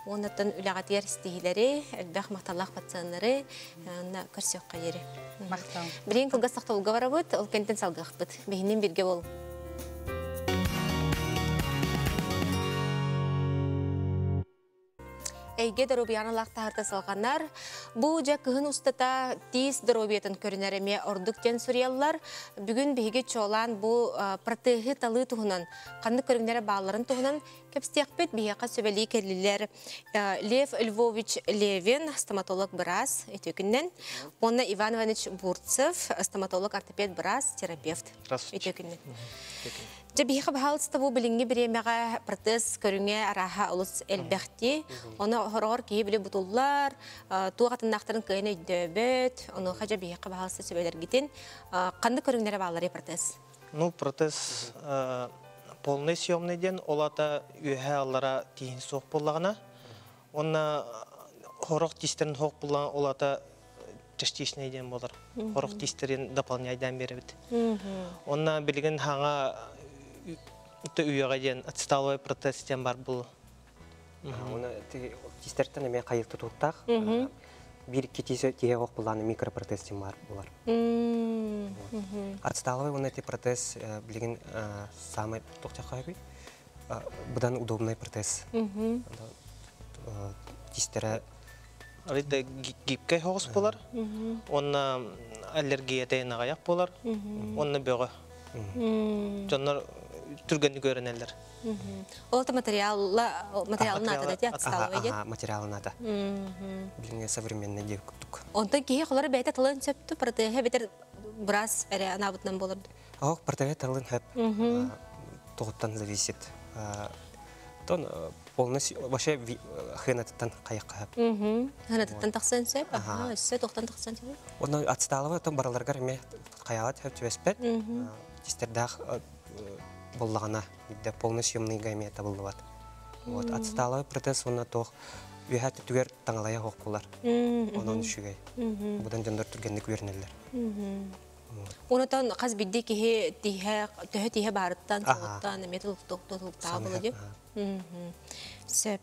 Уоннаттан үлэҕитигэр ситиһиилэри, элбэх махталлаах пациеннары онно көрсүөххэ диэри. Махтал. Билигин кылгас тохтобулга барабыт, ол кэнниттэн салгыахпыт. Биһинин биргэ бол. Эйгэ доруобуйаны лахтаһарта салҕанар. Бу дьэ кыһын устата тиис доруобуйатын көрүнэр эмиэ ордук диэн суруйаллар. Бүгүн биһиги чуолаан бу протеһы талыы туһунан, ханнык көрүҥнэрэ баалларын туһунан кэпсиэхпит. Биһиэхэ сүбэлии кэллилэр Лев Львович Левин, стоматолог-быраас, үтүө күнүнэн. Уонна Иван Иванович Бурцев, стоматолог-ортопед быраас, терапевт. Үтүө күнүнэн. Дьэ биһиэхэ баһаалыста бу билиҥҥи бириэмэҕэ протез көрүҥэ арааһа олус элбэхти. Ону хороҕор киһи били бутуллар, туох атыннаахтарын кыайан өйдөөбөт. Онуоха дьэ биһиэхэ баһаалыста сүбэлэргитин. Ханнык көрүҥнэрэ баалларый протез? Ну, протез полный съемный диэн, ол ата үөһэ аллара тииһин суох буоллаҕына, уонна хорох тиистэрин суох буоллаҕына, ол ата частичный диэн буолар. Хорох тиистэрин дополняйдаан биэрэбит. Онна билигин хаҥа үйэҕэ диэн ацеталовый протез диэн бар бұл. Оны тиистертен эме кайык тутуктаах. Бир китисе тиhe ок буланы микропротез диэн бар булар. Ацеталовый оны эти протез билигин самый тохтякайбы. Будан удобный протез. Тистере Арыйда гибкэй хоҕус болар. Онна аллергия нағаяқ болар. Онна бөҕө. Дьоннор түргэнник көрөнеллер. Ол та материалын ата да ацеталовый диэн. Материалын ата. Билиҥҥи современный диэбит курдук. Онтон киһи холоро бэйэтэ талын сөптү протеһэ битер быраас эрэ анаабытынан болор. Ох, протеһэ талын хөп. Тоҕуттан зависит. Тон полностью вообще хынатыттан кайыкка хөп. Хынатыттан тахсан сөп. Аха, өссө тохтан тахсан сөп. Онно ацеталовый тон бараларгар эме каялат хөп түбэспет. Тистердаах боллаҕына бидде полный съемныйга эме табыллыбат. Вот ацеталовый протез онно тох үһә түгер таҥалая хоқ булар. Онон үчүгэй. Будан дьоннор түргэнник үөрэнэллэр. Онотон хас бидди киһи тиһэ төһө тиһэ баарыттан суоттан эме тулуктаа болу Сөп.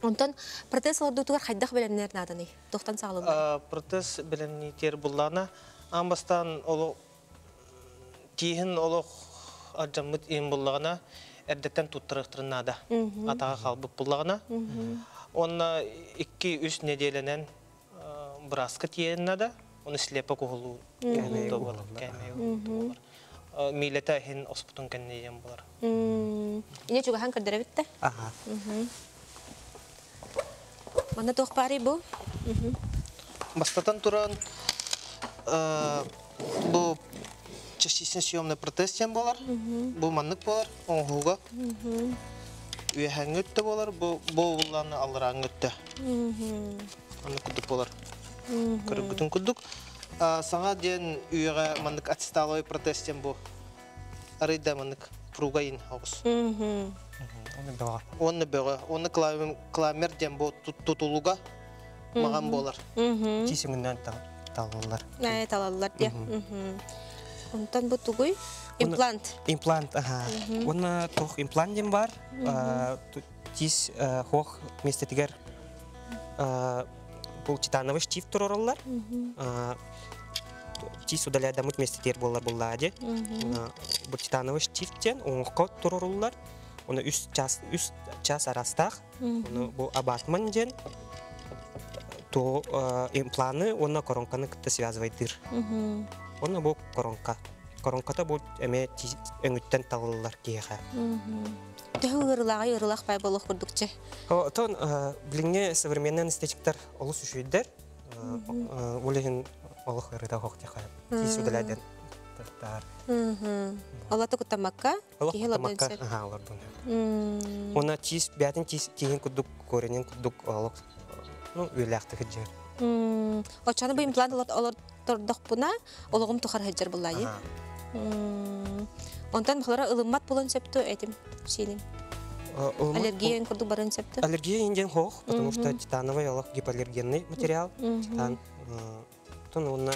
Онтон протез олордуутугар хайдах бэлэмнэр нааданы? Тохтан саҕаланар? Протез бэлэмниитер буллаана. Аан бастаан олох тииһин олох алдьаммыт иһин буллаҕына эрдэттэн туттарыахтарын наада. Атаҕа хаалбыт буллаҕына. Онно 2-3 нэдиэлэнэн бырааска тиийэн наада. Оны слепок уһулуу болар. Кээмэй болар. Милете иһин оспутун кэнниен болар. Ине чугахан көрдөрөбүт да? Аха. Манна туох баарый бу? Бастатан туран бу частичный съемный протез диэн болар. Бу маннык болар, оҥоһууга. Үөһээҥҥи өттө болар, бу буллааны алларааҥҥы өттө. Маннык курдук болар. Көрүгүтүн курдук. Саҥа диэн үйэҕэ маннык ацеталовый протез диэн бу. Арыйда маннык пругайын оҕус. Оны бөҕө. Онны бөҕө. Онны кламер диэн бу тутулуга маған болар. Тиисиңиннен талаллар. Талаллар дия. Онтон бу тугуй? Имплант. Имплант, аха. Оны тох имплант дем бар. Тис хох местетигер бул титановый штифт туророллар. Тис удаляйдамыт местетер болар буллади. Бу титановый штифттен оңохко туророллар. Оны 3 час арастах. Оны бу абатман ден то импланы оны коронканы кытта связывайтыр. Оны бу коронка. Коронката бу эме өңүттен талылар киэхэ. Төһө ырылааҕы ырылах бай болох курдукче. Тон билиҥҥи современный анестетиктар олус үчүйдер. Улехин олох ырыта хоктяха. Тис удаляйден. Тар. Олата куттамакка, киһи олордон сөп. Аха, олордон. Она тис бятын тис тиһин курдук коренин курдук олох ну үлэхты хыджар. Очаны бу имплант олортордохпуна ологум тухар хыджар буллайы. Онтон махлара ылыммат болон сөптү этим сенин. Аллергия курдук барын сөптү. Аллергия инден хох, потому что титановый олох гипоаллергенный материал. Титан. Тон онна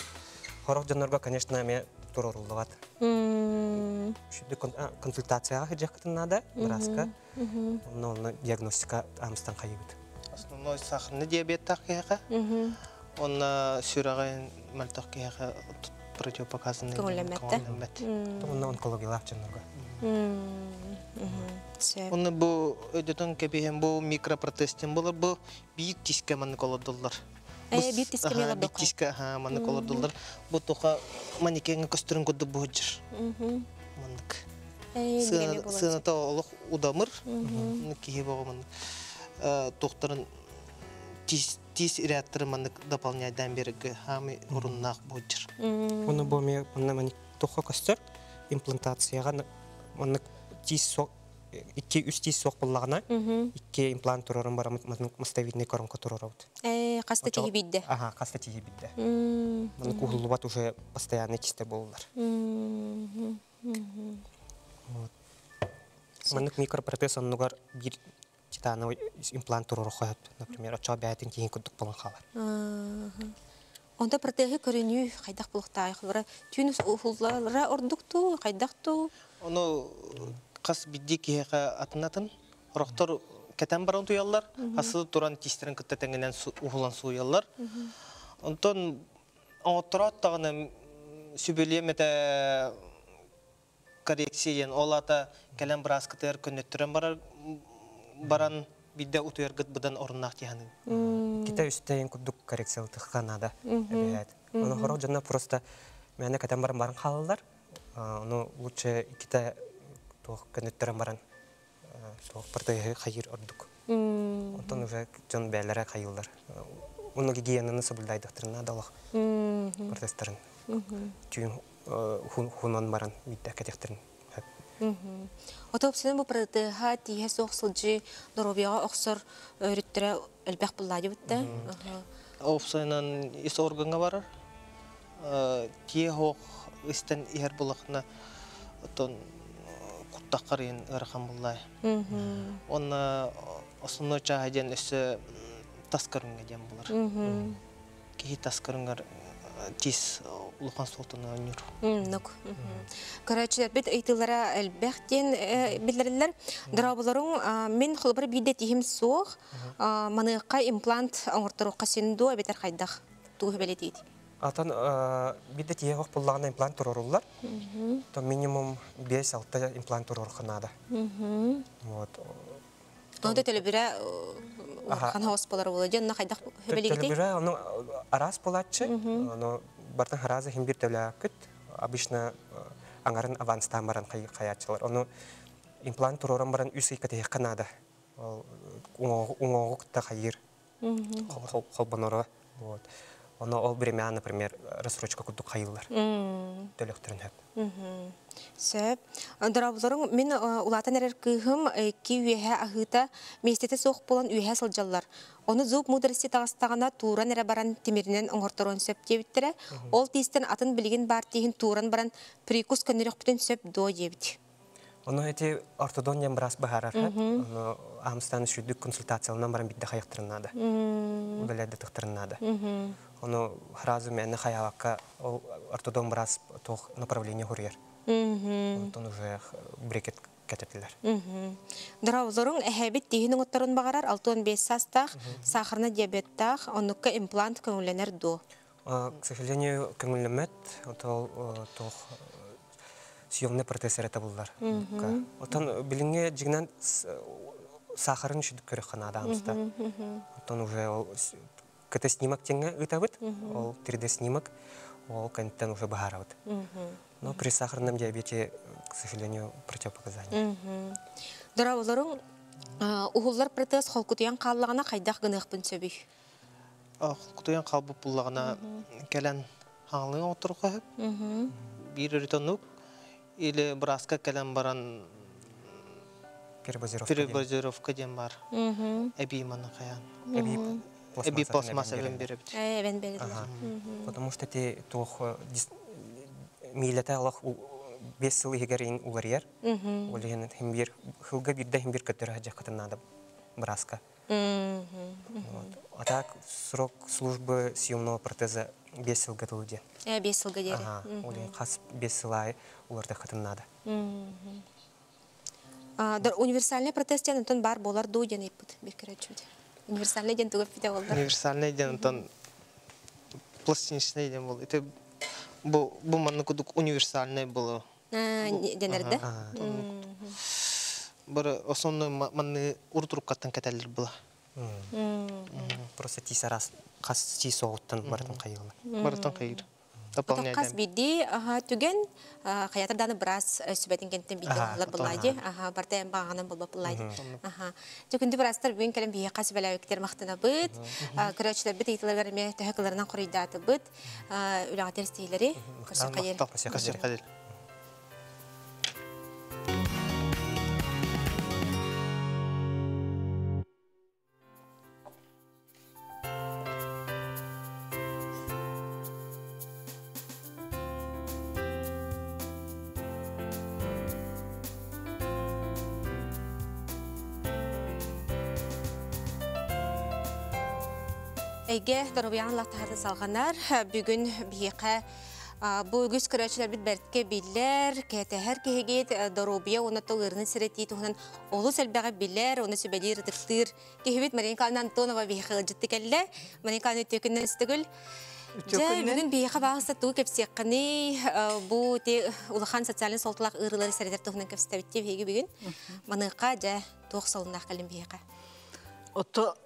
хорох дьоннорго, конечно, эме туроруллубат. Шүдү консультацияга хыджакытын надо, браска. Онна онна диагностика амстан хайыбыт. Основной сахарный диабет тахкеха. Он сүрәгән мальтахкеха противопоказанный. Көңүлләмәттә. Онна онкологиялаах дьоннорго. Оны бу өдөтөн кебиһен бу микропротез болар, бу бир тиске маннык олордулар. Бир тиске олордулар. Бир тиске маннык олордулар. Бу тоха манекенге көстөрүн кудду бу жыр. Маннык. Сыаната олох удамыр. Киһи бого маннык. Тохтарын тис тис ирәттер маннык дополняйдан берге хами уруннах бу жыр. Оны бу ме манна маник тоха көстөр имплантацияга маннык тис со икки үс тис соқ боллагына икки имплант турорун бара мостовидный коронка турорабыт. Каста тиги бидде. Ага, каста тиги бидде. Маннык ухуллубат уже постоянный тистер болулар. Вот. Маннык микропротез оннугар бир титановый имплант турору хоят, например, очоо бээтин киһин курдук болон хаалар. Онда протеһи көрүнүү хайдах булуктаай хылара түн ухуллара ордукту хайдахту. Ону қас бидди киһиэхэ атынатын рохтор кэтэн баран туяллар, асы туран тистерин кытта тэҥинэн ухулан суйаллар. Онтон оҥоттороот даҕаны сүбэлиэм этэ коррекция ол ата кэлэн бырааскытыгар көннөттөрөн барар баран бидде утуяргыт быдан оруннаах тиһаның. Кита үстәйин курдук коррекциялтыхха надо. Эбэт. Ону хорох жана просто мәне кэтэн баран баран хаалалар. Ону лучше кита туох көннөттөрөн баран туох протеһи хайыр ордук. Онтон уже жон бээлere хайыллар. Уну гигиенаны соблюдайдыктырына надо олох. Протезтарын. Түйін хунан баран бидде кэтехтерин. Отопсынан бу протеха тиһэ суох сылдьы доруобуйаҕа охсор өрүттэрэ элбэх буллаадьы бутта. Офсайнан ис органга барар. Тие хоох истен иһэр булахна отон куттаккар ин ырахан буллай. Онна основной чааһа диэн өссө таскарынга диэн булар. Киһи таскарынгар тис улахан суолтаны оонньуур. Нук. Көрөөчүлэр бит ыйтылара элбэх диэн билэриллэр. Дорооболоруҥ, мин холобур биирдэ тиһим суох. Маныакка имплант оҥорторуохха син дуо эбэтэр хайдах тугу бэлэтиит? Атан бидде тиһэ хох буллагына имплант туроруллар. То минимум 5-6 имплант турорухха надо. Вот. Онто төлөбүрэ улахан хаос болар була дьон хайдах хөбэлигити? Төлөбүрэ ону арас булааччы. Ону бартан харазы хим бир төлөкүт. Обычно аңарын аванстан баран хаячылар. Ону имплант туророн баран үс ыйка тиһэххэ надо. Ол уҥоҕук та хайыр. Холбоноро. Вот. Ону ол время, например, рассрочка курдук хайыллар. Төлөктөрүн хөп. Сөп. Дорооболоруҥ, мин улаатан эрэр кыыһым икки үөһэ аһыыта миэстэтэ суох буолан үөһэ сылдьаллар. Ону зуб мудрости таҕыстаҕына тууран эрэ баран тимиринэн оҥорторуон сөп диэбиттэрэ. Ол тиистэн атын билигин баар тииһин тууран баран прикус көннөрүөхпүтүн сөп дуо диэбит. Ону эти ортодон диэн быраас быһаарар. Ону аамстан үчүгдүк консультацияланан баран бидде хайыктырын надо. Удалядды тыктырын надо. Ону сразу мени хаябакка ол ортодон быраас туох направление хуруйар. Онтон уже брекет кэтетилер. Дорооболоруҥ, эһэбит тииһин оҥотторун баҕарар 65 саастаах, сахарный диабеттаах, оннукка имплант көҥүллэнэр дуо? К сожалению, көҥүллэммэт, отол туох съемный протез эрэ буллар. Отон билиҥҥи дьиҥинэн сахарын үчүгдүк көрүөххэ наада аамста. Оттон уже ол КТ снимок диэҥҥэ ыытабыт, ол 3D снимок, ол кэнниттэн уже быһаарабыт. Но при сахарном диабете, к сожалению, противопоказания. Дорооболоруҥ, уһуллар протез холкутуйан хааллаҕына хайдах гыныахпын сөбүй? Холкутуйан хаалбыт буллаҕына кэлэн хаалыҥ оҥотторуохха сөп. Биир өрүтэ или бырааска кэлэн баран перебазировка. Перебазировка диэн бар. Эбии манна хайаан. Эбии пластмасса эбэн беребит. Эбэн бередилер. Потому что ти туох миилэтэ олох 5 сыл иһигэр уларыйар. Ол иһин хим бир хылга бирдэ хим бир көттөрө сылдьыаххытын надо бырааска. Вот. А так срок службы съемного протеза 5 сылга дылы диэн. 5 сылга диэри. Ага. Ол иһин хас 5 сыл аайы уларытыаххытын надо. Универсальный протез диэн онтон бар буолар дуу диэн ыйыппыт бир көрөөччүбүт. Универсальный диэн тугу эппитэ буоллар? Универсальный диэн онтон пластиночный диэн буол. Это бу бу маннык кудук универсальный было. Дэнэрдэ. Бары основной манны урутуруккаттан кэтэллэр була. Просто тиис арас хас тиис оҕуттан барытын хайыылар. Барытын хайыр. Хас биирдии түгэн хаятар дааны быраас сүбэтин кэнтэн биирдэ оҥоһуллар буллаайди. Барта эн баҕаҕынан болбот буллаайди. Дьэ күндү быраастар бүгүн кэлэн биһиэхэ сүбэлээбиттэр махтанабыт. Көрөөччүлэрбит ыйытыыларыгар эмиэ төһө кыларынан хоруйдаатыбыт. Үлэҕитигэр ситиһиилэри. Көрсүөххэ диэри. Көрсүөххэ диэри. Эйгэ доруобуйаҕын лахтаһарда салҕанар. Бүгүн биһиэхэ бу үгүс көрөөччүлэрбит бэрткэ биллэр, кэтэһэр киһигит доруобуйа уонна тыл ыарыыны сэрэтии туһунан олус элбэҕи билэр, уонна сүбэлиир, ытыктыыр киһибит Мария Николаевна Антонова биһиэхэ ыалдьытты кэллэ. Мария Николаевна үтүө күннэн үстүгүл. Дьэ, бүгүн биһиэхэ баҕаста тугу кэпсиэххиний? Бу ти улахан социальнай суолталаах ыарыылары сэрэтэр туһунан кэпсэтэбит биһиги бүгүн. Маныаха дьэ туох солуннаах кэлин биһиэхэ? Ото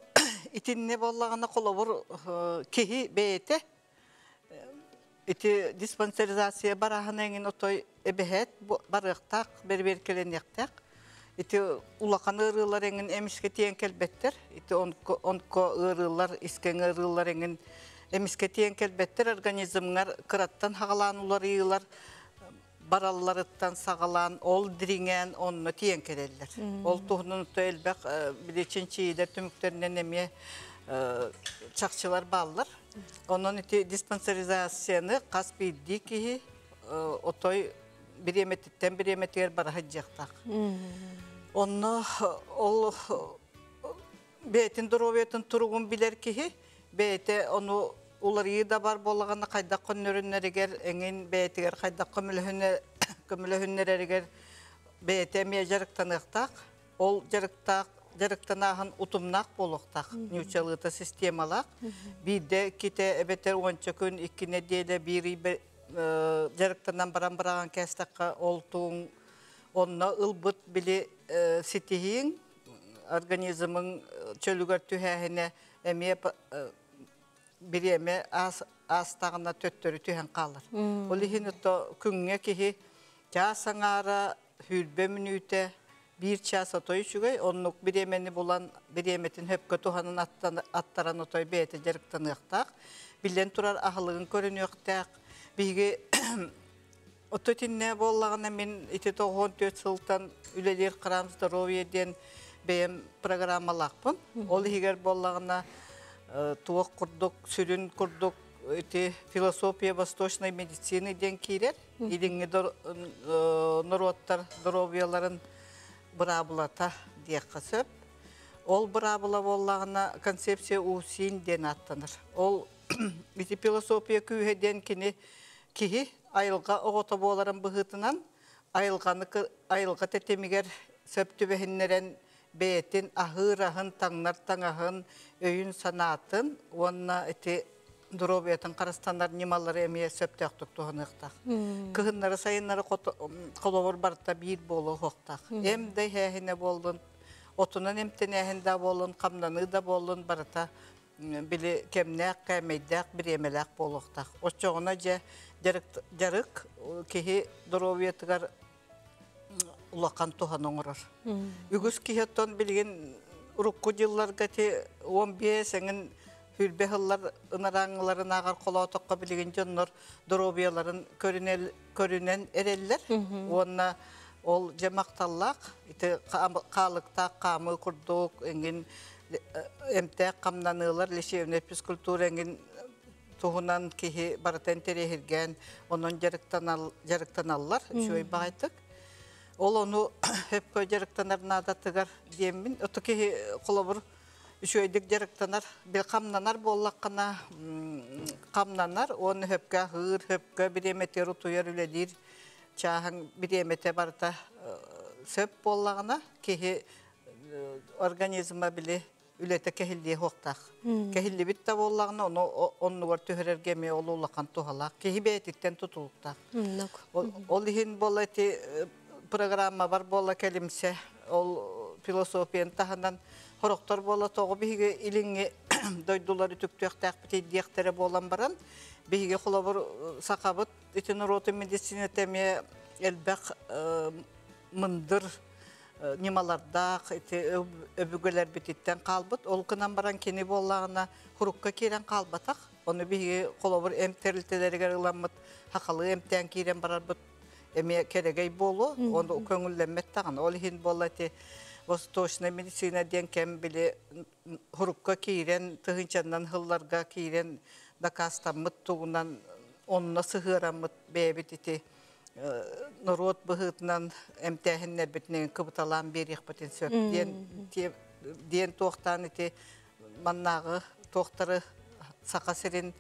итинне боллаҕына холобур киһи бэйэтэ ити диспансеризация бараһын эҥин отой эбэһээт барыахтаах, бэрэбиэркэлэниэхтээх. Ити улахан ыарыылар эҥин эмискэ тиийэн кэлбэттэр. Ити онко, онко ыарыылар, искэҥ ыарыылар эҥин эмискэ тиийэн кэлбэттэр. Организмҥар кыраттан хаҕалаан уларыйыылар баралларыттан саҕалаан ол дириҥээн онно тиийэн кэлэллэр. Ол туһунан элбэх били чинчийиилэр түмүктэринэн эмиэ чахчылар бааллар. Онон ити диспансеризацияны хас биирдии киһи отой бириэмэтиттэн бириэмэтигэр бара сылдьыахтаах. Онно ол бэйэтин доруобуйатын туругун билэр киһи бэйэтэ ону уларыйыы да бар буоллаҕына хайдах көннөрүннэригэр эҥин бэйэтигэр хайдах көмөлөһүннэрэригэр бэйэтэ эмиэ дьарыктаныахтаах. Ол дьарыктаах дьарыктанааһын утумнаах буолуохтаах, ньуучалыыта системалаах. Биирдэ иккитэ эбэтэр уонча күн икки нэдиэлэ биир ый дьарыктанан баран быраҕан кээстэххэ ол туун онно ылбыт били ситиһииҥ организмыҥ чөлүгэр түһээһинэ эмиэ бириэмэ аастаҕына төттөрү түһэн хаалар. Ол иһин ото күҥҥэ киһи чаас аҥаара сүүрбэ мүнүүтэ биир чаас отой үчүгэй оннук бириэмэни булан бириэмэтин хөпкө туһанан аттаран отой бэйэтэ дьарыктаныахтаах. Биллэн турар аһылыгын көрүнүөхтээх. Биһиги Ото итиннэ буоллаҕына мин ити 94 сылтан үлэлиир Храм здоровья диэн бэйэм программалаахпын. Ол иһигэр буоллаҕына туох курдук сүрүн курдук ити философия восточной медицины диэн киирэр. Илиҥҥи норуоттар доруобуйаларын быраабылата диэххэ сөп. Ол быраабыла буоллаҕына концепция УСИН диэн ааттанар. Ол ити философия күүһэ диэн кини киһи айылҕа оҕото буоларын быһыытынан айылҕаны айылҕа тэтимигэр сөп түбэһиннэрэн бэйэтин аһыыр аһын, таҥнар таҥаһын, өйүн-санаатын уонна ити доруобуйатын харыстанар ньымалары эмиэ сөптөөхтүк туһаныахтаах. Кыһыннары сайыннары холобур барыта биир буолуохтаах. Эм да иһээһинэ буоллун, отунан эмтэнээһин да буоллун, хамнаныы да буоллун барыта били кэмнээх, кээмэйдээх, бириэмэлээх буолуохтаах. Оччоҕуна дьэ дьарык киһи доруобуйатыгар улахан туһаны оҥорор. Үгүс киһи оттон билигин урукку дьылларга ти 15 эҥин хүрбэ сыллар ынарааҥыларын ааҕар холоотоххо билигин дьоннор доруобуйаларын көрүнэн эрэллэр уонна ол дьэ махталлаах ити хаалыктаах хаамыы курдук эҥин эмтээх хамнаныылар лечебная физкультура эҥин туһунан киһи барыта интэриэһиргээн онон дьарыктаналлар үчүгэй баҕайытык. Ол ону хөпкө дьарыктанар наадатыгар диэммин ото киһи холобур үчүгэйдик дьарыктанар бил хамнанар буоллаххына хамнанар уонна хөпкө аһыыр хөпкө бириэмэтигэр утуйар үлэлиир чааһыҥ бириэмэтэ барыта сөп буоллаҕына киһи организма били үлэтэ кэһиллиэ суохтаах. Кэһиллибит да буоллаҕына, ону оннугар түһэрэргэ эмиэ ол улахан туһалаах. Киһи бэйэтиттэн тутулуктаах. Ол иһин буола ити Программа бар буола кэлимсэ ол философиян таһынан хорохтор буола тоҕо биһиги илиҥҥи дойдулары түктүөхтээхпит диэхтэрэ буолан баран биһиги холобур сахабыт ити норуотун медицината эмиэ элбэх мындыр ньымалардаах ити өбүгэлэрбититтэн хаалбыт. Ол гынан баран кини буоллаҕына хурукка киирэн хаалбатах. Ону биһиги холобур эмп тэрилтэлэригэр ыламмыт хахалы эмтээн киирэн барарбыт эмиэ кэрэгэй буолуо. Ону көҥүллэммэт даҕаны. Ол иһин буолла ити восточная медицина диэн кэм били хурукка киирэн тыһыынчаннан сылларга киирэн дакаастаммыт тугунан онно сыһыараммыт бэйэбит ити норуот быһыытынан эмтээһиннэрбитинэн кыбыталаан биэриэхпитин сөп диэн диэн туохтаан ити маннааҕы туохтары Саха сирин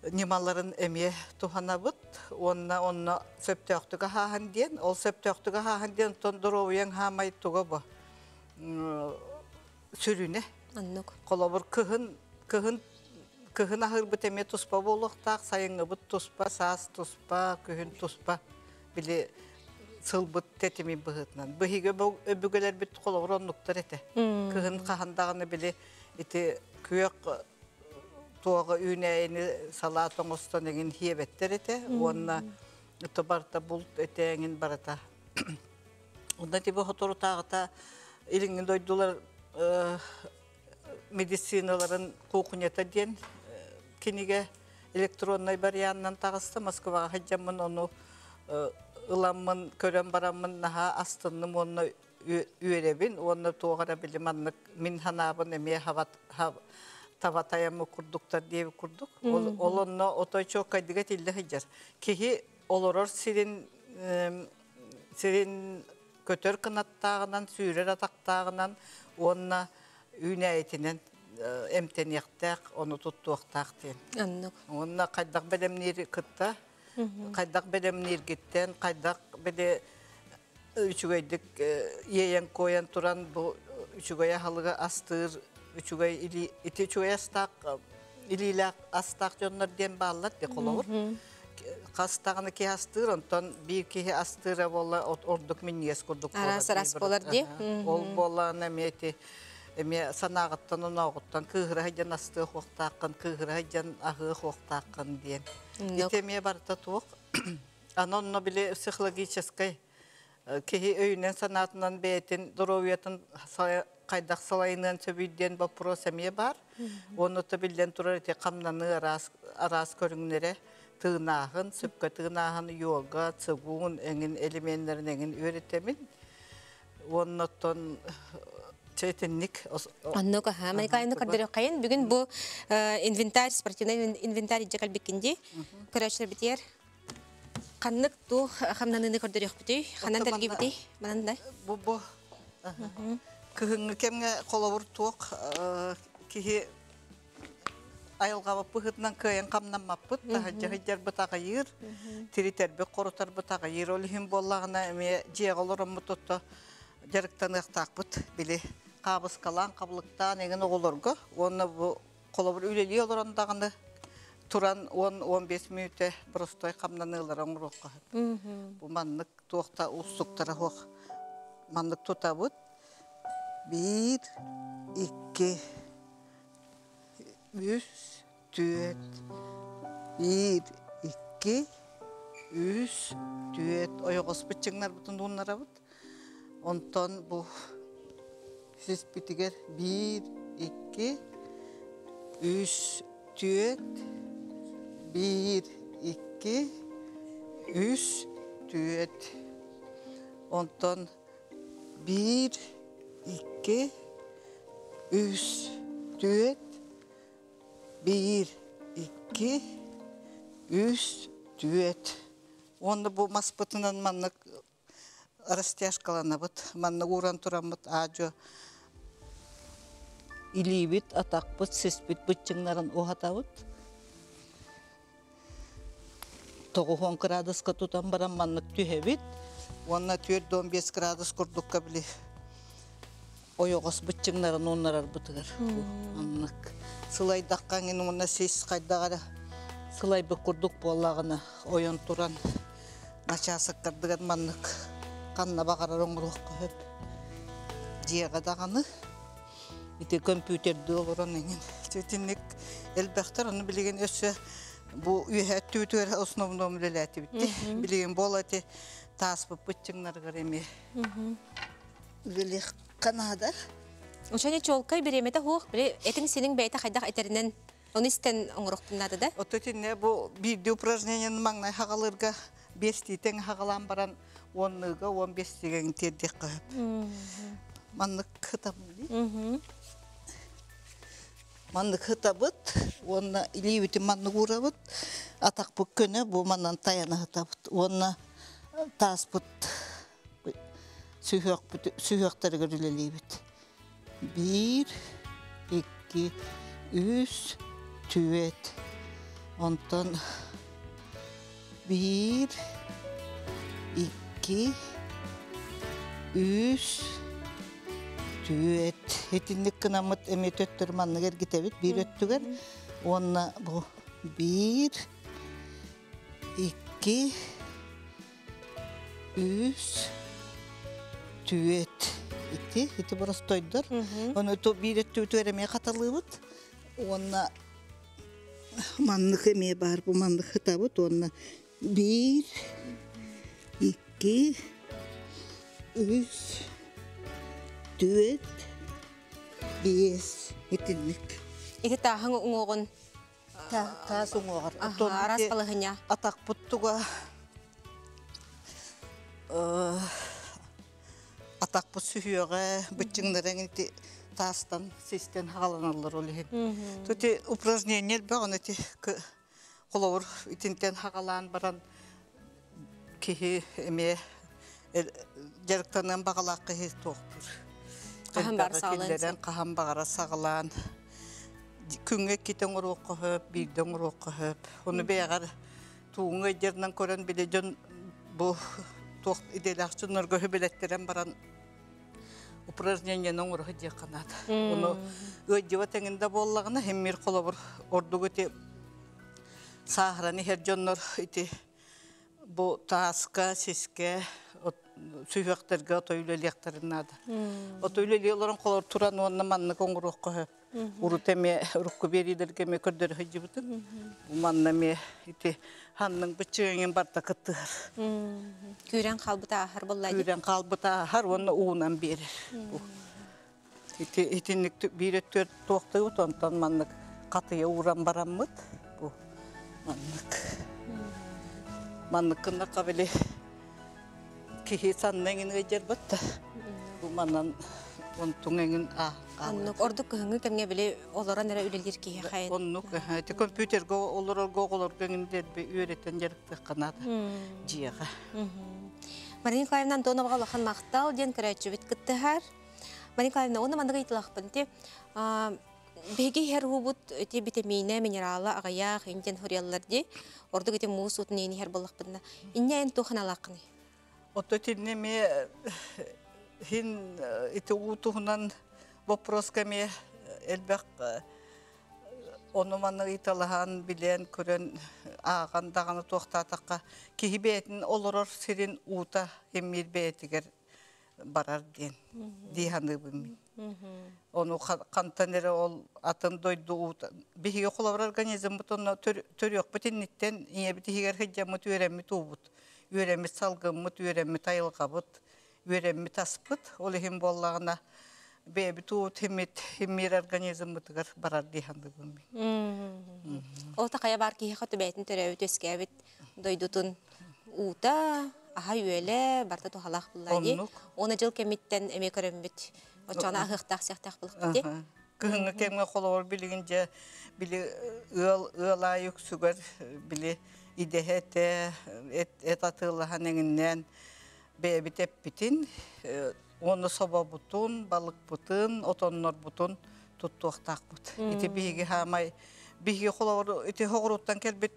ньымаларын эмиэ туһанабыт уонна онно сөптөөхтүк аһааһын диэн ол сөптөөхтүк аһааһын диэн оттон доруобуйаҥ хаамай туга бу сүрүнэ. Оннук. Холобур кыһын кыһын кыһын аһыырбыт эмиэ туспа буолуохтаах, сайыҥҥыбыт туспа, саас туспа, күһүн туспа. Били сылбыт тэтимин быһыытынан. Быһыыга өбүгэлэрбит холобур оннуктар этэ. Кыһын хаһан даҕаны били ити күөх туоҕа үүнээйини салаат оҥостон эҥин хиэбэттэр этэ уонна барыта булт этэ эҥин барыта. Онно тибэ хоторутааҕыта илиҥҥи дойдулар медициналарын кухнята диэн кинигэ электроннай варианынан таҕыста. Москваҕа сылдьаммын ону ыламмын көрөн бараммын наһаа астынным уонна үөрэбин уонна туох эрэ били маннык мин ханаабын эмиэ табатайаммы курдуктар диэби курдук. Ол онно отой чуоккайдыга тиллэ сылдьар. Киһи олорор сирин сирин көтөр кынаттааҕынан, сүүрэр атахтааҕынан уонна үүнээйитинэн эмтэниэхтээх, ону туттуохтаах диэн. Оннук. Уонна хайдах бэлэмниир кытта, хайдах бэлэмнииргиттэн, хайдах били үчүгэйдик иэйэн куойан туран бу үчүгэй аһылыгы астыыр үчүгэй или ити үчүгэй астаах илиилээх астаах дьоннор диэн бааллар ди холобур. Хас даҕаны киһи астыыр, онтон биир киһи астыыра буолла ордук минньигэс курдук буолар. Араас араас буолар дии. Ол буоллаҕына эмиэ ити эмиэ санааҕыттан онооҕуттан кыыһыра сылдьан астыа хуохтааххын, кыыһыра сылдьан аһыа хуохтааххын диэн. Ити эмиэ барыта туох. Аны онно били психологическай киһи өйүнэн санаатынан бэйэтин доруобуйатын хайдах салайыныан сөбүй диэн боппуруос эмиэ баар. Уонна то биллэн турар ити хамнаныы араас араас көрүҥнэрэ тыынааһын, сөпкө тыынааһын, йога, цигун эҥин элеменнэрин эҥин үөрэтэмин. Уонна оттон чэтинник Оннук аха, Майкайны көрдөрүөххэйин. Бүгүн бу инвентарь, спортивный инвентарь илдьэ кэлбиккин дии. Көрөөччүлэр битиэр. Ханнык туох хамнаныыны көрдөрүөхпүтүй? Ханан тэлгибитий? Манан да? Бу бу кыһыҥҥы кэмҥэ холобур туох киһи айылҕабыт быһыытынан кыайан хамнаммаппыт, таһырдьа сылдьарбыт аҕыйыыр, тиритэрбит, хорутарбыт аҕыйыыр. Ол иһин буоллаҕына эмиэ дьиэҕэ олороммут отто дьарыктаныахтаахпыт били хаабыскалаан, хабылыктаан эҥин оҕолорго уонна бу холобур үлэлии олорон даҕаны туран 10-15 мүнүүтэ боростой хамнаныылара оҥоруохха сөп. Бу маннык туохта уустуктара суох маннык тутабыт. Биир, икки, үс, түөрт, биир, икки, үс, түөрт. Ойоҕоспут чыҥнарбытын ууннарабыт. Онтон бу сиспитигэр биир, икки, үс, түөрт, биир, икки, үс, түөрт. Онтон биир, икки, үс, түөрт, биир, икки, үс, түөрт. Уонна бу маспытынан маннык растяжкаланабыт. Маннык ууран тураммыт аадьо илиибит, атахпыт, сиспит быччыҥнарын уһатабыт. 90 градуска тутан баран маннык түһэбит. Уонна 4-15 градус курдукка били ойоҕос быччыҥнарын ууннарарбытыгар маннык сылайдахха эҥин уонна сис хайдах эрэ сылайбыт курдук буоллаҕына ойон туран начаасыктардыгар маннык Ханна баҕарар оҥоруохха сөп. Дьиэҕэ даҕаны ити компьютердыы олорон эҥин. Итинник элбэхтэр, ону билигин өссө бу үөһэ өттүбүтүгэр основном үлэлээтибит. Билигин буола ити тааспыппыт чыҥнарыгар эмиэ үлэлиэххэ наада. Ошоне чуолкай бириэмэтэ суох, били этиҥ синиҥ бэйэтэ хайдах этэринэн ону истэн оҥоруохпун наада да? Отто итиннэ бу биирдии упражнениены маҥнай хаҕалыырга биэстиитэн хаҕалаан баран уонныыга уон биэстигэ тиэрдиэххэ сөп. Маннык хытабыт. Маннык хытабыт уонна илиибитин маннык уурабыт. Атахпыт көнө бу манан тайана хытабыт. Уонна тааспыт сүһүөхтэригэр үлэлиибит. Биир, икки, үс, түөрт. Онтон биир, икки, үс, түөрт. Итинник гынаммыт эмиэ төттөрү маннык эргитэбит биир өттүгэр. Уонна бу биир, икки, үс, түөрт. Ити, ити боростойдор. Ону биир өттүбүтүгэр эмиэ хаталыыбыт. Уонна маннык эмиэ баар бу маннык хытабыт уонна биир, икки, үс, түөрт, биэс итинник. Ити тааһыҥ уҥуоҕун Таас уҥуоҕар. Араас балаһыня. Атахпыт туга атахпыт сүһүөҕэ быччыҥнарын ити таастан систэн хааланаллар ол иһин. Ити упражнение элбэх оны ити холобур итинтэн хагалаан баран киһи эмиэ дьарыктаныан баҕалаах киһи туохтур. Хаһан баҕар саҕалаан. Хаһан баҕара саҕалаан күҥҥэ иккитэ оҥоруохха сөп, биирдэ оҥоруохха сөп. Ону бэйэҕэр тууҥҥа өйдөрүнэн көрөн били дьон бу туох идэлээх дьоннорго билэттэрэн баран упражнениены оҥоро диэххэ наада. Ону ыадьыба тэҥин да буоллаҕына химмир холобур ордук ити сааһыран иһэр дьоннор ити бу тааска, сискэ, сүһүөхтэргэ отой үлэлиэхтэрин наада. Отой үлэлии олорон холор туран уонна маннык оҥоруохха сөп. Урут эмиэ урукку биэриилэргэ эмиэ көрдөрө сылдьыбытым. Манна эмиэ ити ханнык быччыҥын барда кыттыһар. Күүрэн хаалбыта ааһар буолла. Күүрэн хаалбыта ааһар уонна уунан биэрэр. Ити итинник биир өттүгэр туохтуйбут, онтон маннык хатыйа ууран бараммыт. Бу маннык. Маннык гыннахха били киһи санна эҥин ыйдьарбыт да. Бу манан онтуҥ эҥин Оннук ордук кыһыҥҥы кэмҥэ били олорон эрэ үлэлиир киһи хайын. Оннук ити компьютерга олорорго оҕолорго эҥин дэрби үөрэтэн дьарыктыахха наада дьиэҕэ. Марина Николаевна Антоноваҕа улахан махтал диэн көрөөччүбүт кыттыһар. Марина Николаевна, уонна маннык ыйыталаахпын ти биһиги иһэр уубут ити витаминэ, минерала аҕыйах интен хуриаллар ди. Ордук ити муус уутун иһин иһэр буоллахпытына. Инньэ эн туох аналааххыный? Ото итиннэ эмиэ хин ити уу туһунан вопроска эмиэ элбэх ону маны ыйыталаһан, билэн, көрөн, ааҕан даҕаны туохтаатахха киһи бэйэтин олорор сирин уута эмиир бэйэтигэр барар диэн дии саныыбын мин. Ону хантан эрэ ол атын дойду уута биһиги холобур организммыт онно төрүөхпүт инниттэн ийэбит иһигэр сылдьаммыт үөрэммит уубут, үөрэммит салгыммыт, үөрэммит айылҕабыт, үөрэммит аспыт. Ол иһин буоллаҕына бэйэбит уут химмит химмиир организммытыгар барар дии саныыбын мин. Ол та хайа баар киһиэхэ түбээтин төрөөбүт үөскээбит дойдутун уута, аһа үөлэ барыта туһалаах булла дии. Уонна дьыл кэмиттэн эмиэ көрөммүт. Оччоҕуна аһыахтаах сиэхтээх булахпыт дии. Кыһыҥҥы кэмҥэ холобур билигин дьэ били ыал ыал аайы үксүгэр били идэһэ этэ эт атыылаһан эҥиннээн бэйэбит эппитин уонна собобутун, балыкпытын, отоннорбутун туттуохтаахпыт. Ити биһиги хаамай биһиги холобур ити хоҕуруттан кэлбит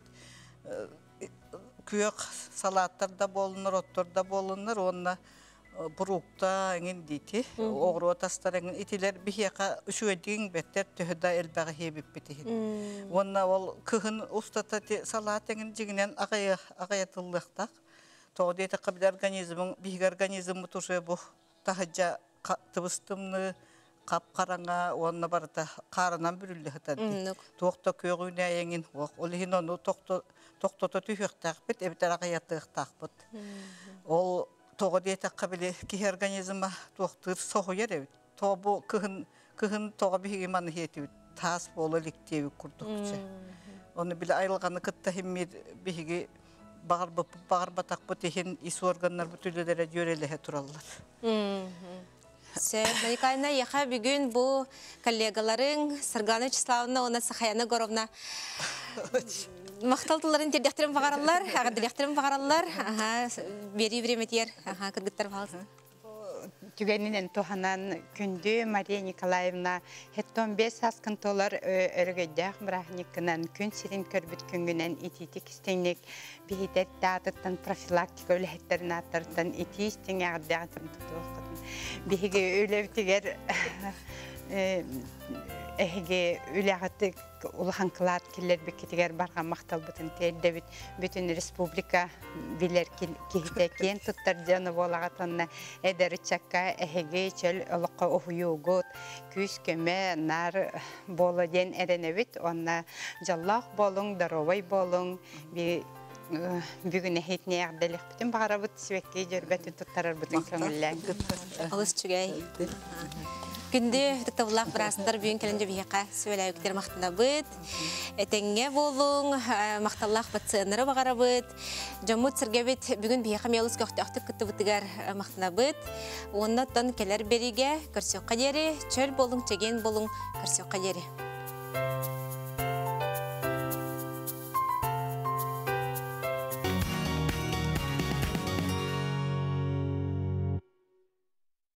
күөх салааттар да буоллуннар, оттор да буоллуннар уонна бурукта эҥин диити, оҕуруот астар эҥин итилэр биһиэхэ үчүгэйдик иҥбэттэр төһө да элбэҕи иһиэбиппит иһин. Уонна ол кыһын устата салаат эҥин дьиҥинэн аҕыйатыллыахтаах. Тоҕо диэтэххэ били организмыҥ, биһиги организммыт уже бу таһырдьа тыбыс-тымныы, хап-хараҥа уонна барыта хаарынан бүрүллэ сытар дии. Туох да күөх үүнээйиҥин суох. Ол иһин ону тохтото түһүөхтээхпит эбэтэр аҕыйатыахтаахпыт. Ол тоҕо диэтэххэ били киһи организма туохтуур соһуйар эбит. Тоҕо бу кыһын кыһын тоҕо биһиги маны иһиэтибит таас буола илик диэбит курдук чэ. Ону били айылҕаны кытта иһиммит биһиги баҕарбыппыт баҕарбатахпыт иһин ис органнарбыт үлэлэрэ дьүөрэлэһэ тураллар. Сөп, Николаевна, яха бүгүн бу коллегаларыҥ Саргана Вячеславовна уонна Сахаяна Горовна махтал тылларын тиэрдиэхтэрин баҕараллар, эҕэрдэлиэхтэрин баҕараллар. Аха, биэрии бириэмэтигэр, аха, кыргыттар пожалуйста. Түгэнинэн туһанан күндү Мария Николаевна 75 сааскын туолар өрөгөйдөөх бырааһынньыккынан күн сирин көрбүт күҥҥүнэн итиитик истиҥник биһитэр аатыттан профилактика үлэһиттэрин ааттарыттан итии истиҥ эҕэрдэҕин тутуоххутун биһиги үлэбитигэр эһиги үлэҕитик улахан кылаат киллэрбиккитигэр барҕа махталбытын тиэрдэбит. Бүтүн республика билэр киһитэ киэн туттар дьоно буолаҕыт уонна эдэр ыччакка эһиги чөл олоххо уһуйуугут, күүс-көмө наар буолуо диэн эрэнэбит уонна дьоллоох буолуҥ, доруобай буолуҥ. Бүгүн эһитини эҕэрдэлиэхпитин баҕарабыт, сибэкки дьөрбөтүн туттарарбытын көҥүллээҥ. Олус үчүгэй. Күндү ытыктабыллаах быраастар бүгүн кэлэн дьэ сүбэлээбиттэр махтанабыт. Этэҥҥэ буолуҥ, махталлаах пациеннары баҕарабыт. Дьоммут сэргэбит бүгүн биһиэхэ эмиэ олус көхтөөхтүк кыттыбытыгар махтанабыт. Уонна оттон кэлэр биригэ көрсүөххэ диэри, чөл буолуҥ, чэгиэн буолуҥ, көрсүөххэ диэри.